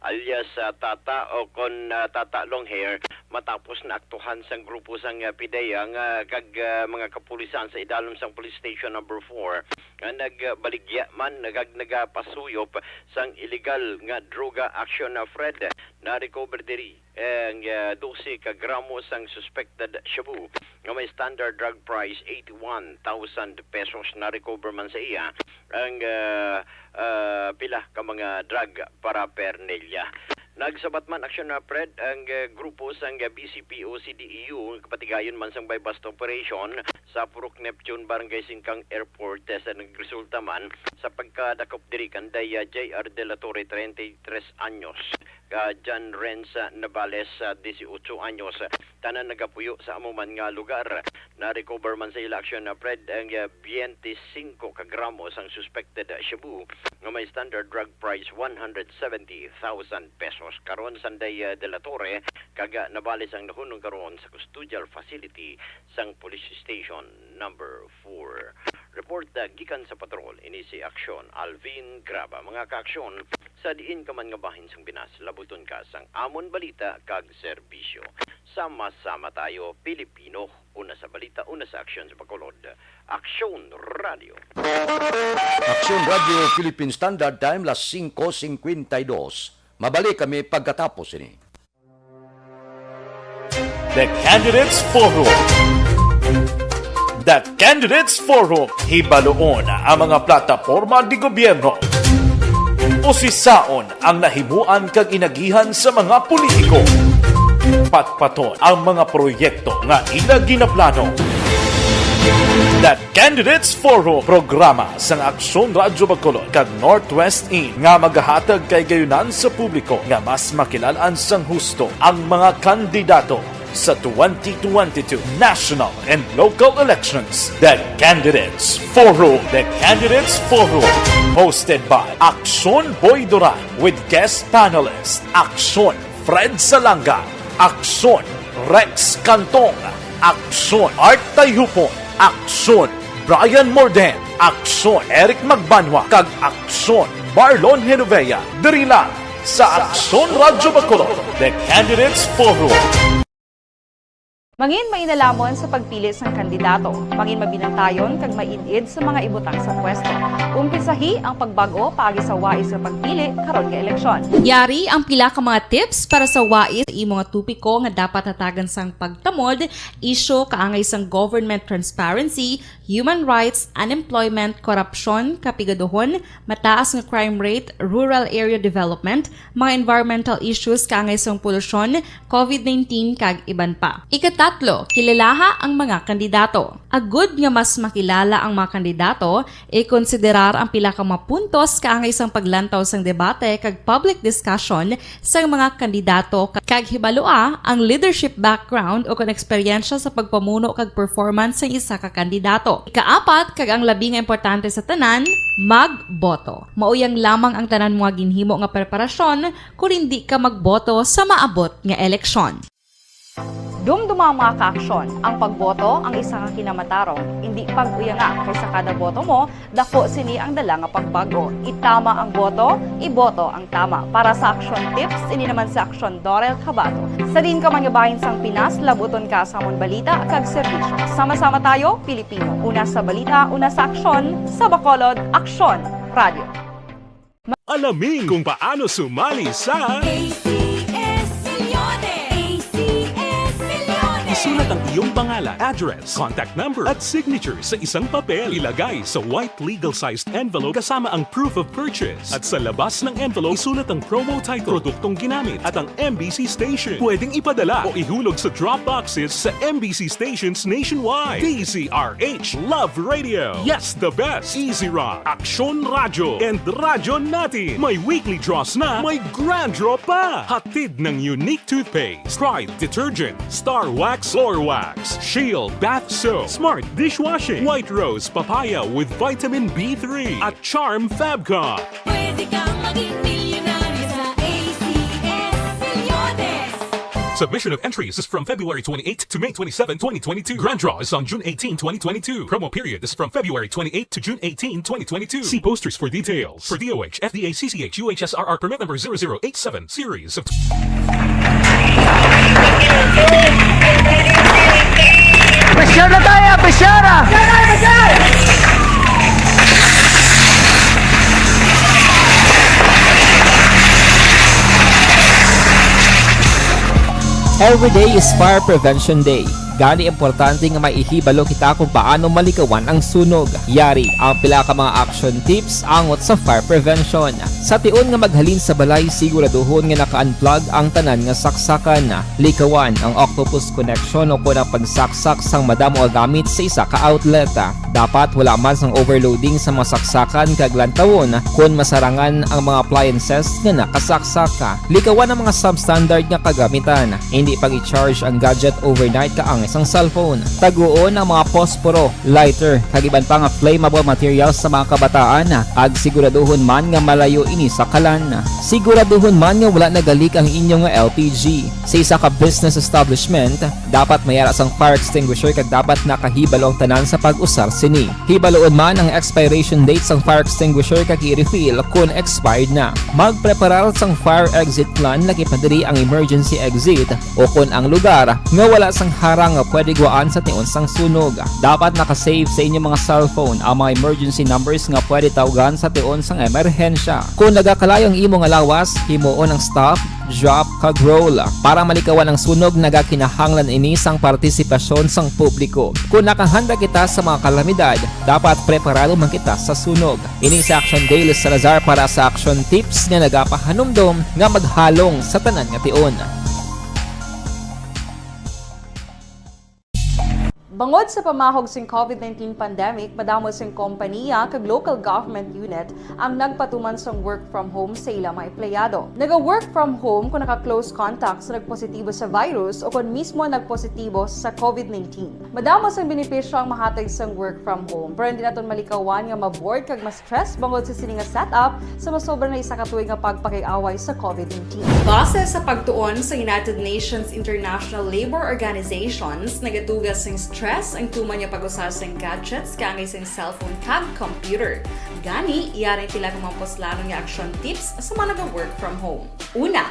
alias, ah, Tata, o kon, ah, Tata Longhair, matapos naaktuhan sang grupo sang, ah, PDEA nga kag, ah, mga kapulisan sa idalom sang Police Station Number Four nga nagbaligya man kag nagapasuyop sang iligal nga droga aksyon. Na Fred, na-recover diri ang, ah, dose ka gramo sang suspected shabu nga may standard drug price eighty-one thousand pesos. Na-recover man sa iya ang, ah, ah, pila ka mga drug paraphernalia. Nagsabat man aksyon na Fred ang, ah, grupo sang, ah, B C P O C D E U, kapatigayon man sang buy-bust operation sa Purok Neptune, Barangay Singkang Airport, ah, sa nagresulta man sa pagkadakop diri kanday, ah, J R De La Torre, treinta y tres anyos, ka John Renz Navales, ah, dieciocho anyos, tanan nagapuyo sa amo man nga lugar. Na-recover man sa ila aksyon na Fred ang, ah, biyente singko ka gramo sang suspected shabu nga may standard drug price one hundred seventy thousand pesos. Karon sanday, ah, De La Torre kag, ah, Navales ang nahunong karon sa custodial facility sang Police Station Number Four. Report, ah, gikan sa patrol, ini si Aksyon Alvin Graba. Mga kaaksyon, sa diin ka man nga bahin sang Pinas, labuton ka sang amon balita kag serbisyo. Sama-sama tayo, Pilipino. Una sa balita, una sa aksyon sa Bacolod. Aksyon Radio. Aksyon Radio Philippine Standard Time, las singko singkwenta y dos. Mabalik kami pagkatapos ini. The Candidates Forum. The Candidates Forum, hibaluon ang mga plataporma de gobierno. Usisaon ang nahimuan kag inagihan sa mga politiko. Patpaton ang mga proyekto nga ila ginaplano. The Candidates Forum, programa sang Aksyon Radyo Bacolod kag Northwest In nga magahatag kay gayunan sa publiko nga mas makilal-an sang husto ang mga kandidato sa twenty twenty-two national and local elections. The Candidates Forum. The Candidates Forum. Hosted by Aksyon Boy Duran with guest panelist Aksyon Fred Salanga, Aksyon Rex Cantong, Aksyon Art Tayhupon, Aksyon Brian Morden, Aksyon Eric Magbanwa, kag Aksyon Marlon Genovea, diri lang sa Aksyon Radyo Bacolod, The Candidates Forum. Mangin mainalhamon sa pagpili sang kandidato. Mangin mabinantayon kag maid-id sa mga ibutang sa pwesto. Umpisahi ang pagbag-o paagi sa wais nga pagpili karon nga eleksyon. Yari ang pila ka mga tips para sa wais sa imo nga topiko nga dapat hatagan sang pagtamod, isyu kaangay sang government transparency, human rights, unemployment, korupsyon, kapigaduhon, mataas nga crime rate, rural area development, mga environmental issues kaangay sang polusyon, covid nineteen, kag iban pa. Ikatap Tatlo, kilalaha ang mga kandidato. Agud nga mas makilala ang mga kandidato, ikonsiderar ang pila ka mga puntos kaangay sang paglantaw sang debate kag public discussion sang mga kandidato, kag hibalua ang leadership background o kon eksperyensya sa pagpamuno kag performance sang isa ka kandidato. Ikaapat, kag ang labi nga importante sa tanan, magboto. Mauyang lamang ang tanan mga ginhimo nga preparasyon kon indi ka magboto sa maabot nga eleksyon. Dumduma ang mga kaaksyon. Ang pagboto ang isa ka kinamatarong. Indi pag-uyanga, kay sa kada boto mo, dako sini ang dala nga pagbag-o. Itama ang boto, iboto ang tama. Para sa Aksyon Tips, ini naman si Aksyon Dorel Cabato. Sa diin ka man nga bahin sang Pinas, labuton ka sa amon balita kag serbisyo. Sama-sama tayo, Pilipino. Una sa balita, una sa aksyon, sa Bacolod, Aksyon Radio. Alamin kung paano sumali sa A C S Millones. A C S Millones. Isulat ang iyong pangalan, address, contact number, at signature sa isang papel. Ilagay sa white legal-sized envelope kasama ang proof of purchase. At sa labas ng envelope, isulat ang promo title, produktong ginamit, at ang M B C station. Pwedeng ipadala o ihulog sa drop boxes sa M B C stations nationwide. D Z R H Love Radio. Yes, the best. Easy Rock, Aksyon Radyo, and Radyo Natin. May weekly draws na, may grand draw pa. Hatid ng Unique Toothpaste, Pride Detergent, Star Wax, Floor Wax, Shield Bath Soap, Smart Dishwashing, White Rose Papaya with Vitamin B three, at Charm Fabcon. Pwede kang maging milyonaryo sa A C S Millones. Submission of entries is from February twenty-eighth to May twenty-seven, twenty twenty-two. Grand draw is on June eighteen, twenty twenty-two. Promo period is from February twenty-eighth to June eighteen, twenty twenty-two. See posters for details. For D O H, F D A, C C H, U H S R R permit number zero zero eight seven, series of Pressure na tayo! Pressure na! Every day is Fire Prevention Day. Gani, importante nga may ihibalo kita kung paano malikawan ang sunog. Yari ang pila ka mga action tips angot sa fire prevention. Sa tion nga maghalin sa balay, siguraduhon nga naka-unplug ang tanan nga saksakan. Likawan ang octopus connection o kon ang pagsaksak sang madamo nga gamit sa isa ka outlet. Dapat wala man sang overloading sa mga saksakan kag lantawon kon masarangan ang mga appliances nga nakasaksak. Likawan ang mga substandard nga kagamitan. Indi pag-i-charge ang gadget overnight kaangay sang cellphone. Taguon ang mga posporo, lighter, kag iban pa nga flammable materials sa mga kabataan, kag siguraduhon man nga malayo ini sa kalan. Siguraduhon man nga wala nagalik ang inyo nga L P G. Sa isa ka business establishment, dapat may ara sang fire extinguisher kag dapat nakahibalo ang tanan sa pag-usar sini. Hibaluon man ang expiration date sang fire extinguisher kag i-refill kon expired na. Magpreparar sang fire exit plan, lakip na diri ang emergency exit o kon ang lugar nga wala sang harang nga pwede guwaan sa tion sang sunog. Dapat naka-save sa inyo mga cellphone ang mga emergency numbers nga pwede tawgan sa tion sang emerhensya. Kon nagakalayo ang imo nga lawas, himuon ang stop, drop, kag roll. Para malikawan ang sunog, nagakinahanglan ini sang partisipasyon sang publiko. Kon nakahanda kita sa mga kalamidad, dapat preparado man kita sa sunog. Ini si Action Daily Salazar para sa Action Tips nga nagapahanumdom nga maghalong sa tanan nga tion. Bangod sa pamahog sing COVID nineteen pandemic, madamo sing kompanya kag local government unit ang nagpatuman sang work from home sa ila mga empleyado. Naga-work from home kon naka-close contact sa nagpositibo sa virus o kon mismo nagpositibo sa COVID nineteen. Madamo sang benepisyo ang mahatag sang work from home, pero hindi naton malikawan nga ma-bored kag ma-stress bangod sa sini nga setup sa masobra na isa ka tuig nga pagpakig-away sa COVID nineteen. Base sa pagtuon sa United Nations International Labour Organizations, nagatuga sing stress ang tuman nga pag-usa sing gadgets kaangay sing cellphone kag computer. Gani, yari ang pila ka mga puslanon nga action tips sa mga naga-work from home. Una,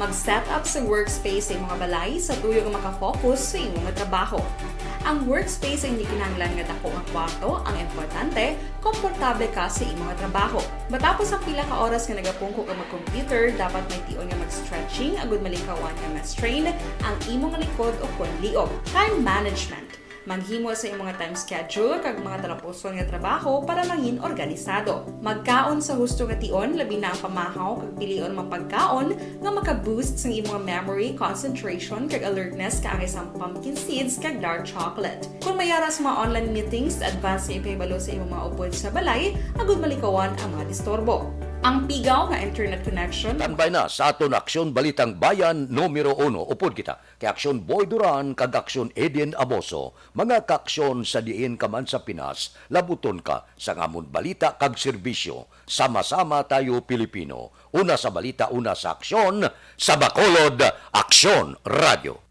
mag-set up sa workspace sa imong balay sa tuyo nga maka-focus sa imo nga trabaho. Ang workspace ay hindi kinahanglan nga dako nga kwarto, ang importante, komportable ka sa imo nga trabaho. Matapos ang pila ka oras nga nagapungko ka mag-computer, dapat may tion nga mag-stretching agud malikawan nga ma-strain ang imo nga likod o kon liog. Time management. Maghimo sa imong time schedule kag mga talapuson nga trabaho para mangin organisado. Magkaon sa husto nga tion, labi na ang pamahaw kag pilion mga pagkaon nga maka-boost sang imong memory, concentration, kag alertness kaangay sang pumpkin seeds kag dark chocolate. Kung may ara sa mga online meetings, advance nga ipahibalo sa imong mga upod sa balay agud malikawan ang mga disturbo. Ang pigaw nga internet connection. Tanbay na sa aton Aksyon Balitang Bayan numero uno. Upod kita kay Aksyon Boy Duran kag Aksyon Eden Aboso, mga kaaksyon sa diin ka man sa Pinas, labuton ka sang amon balita kag serbisyo. Sama-sama tayo, Pilipino. Una sa balita, una sa aksyon, sa Bacolod, Aksyon Radyo.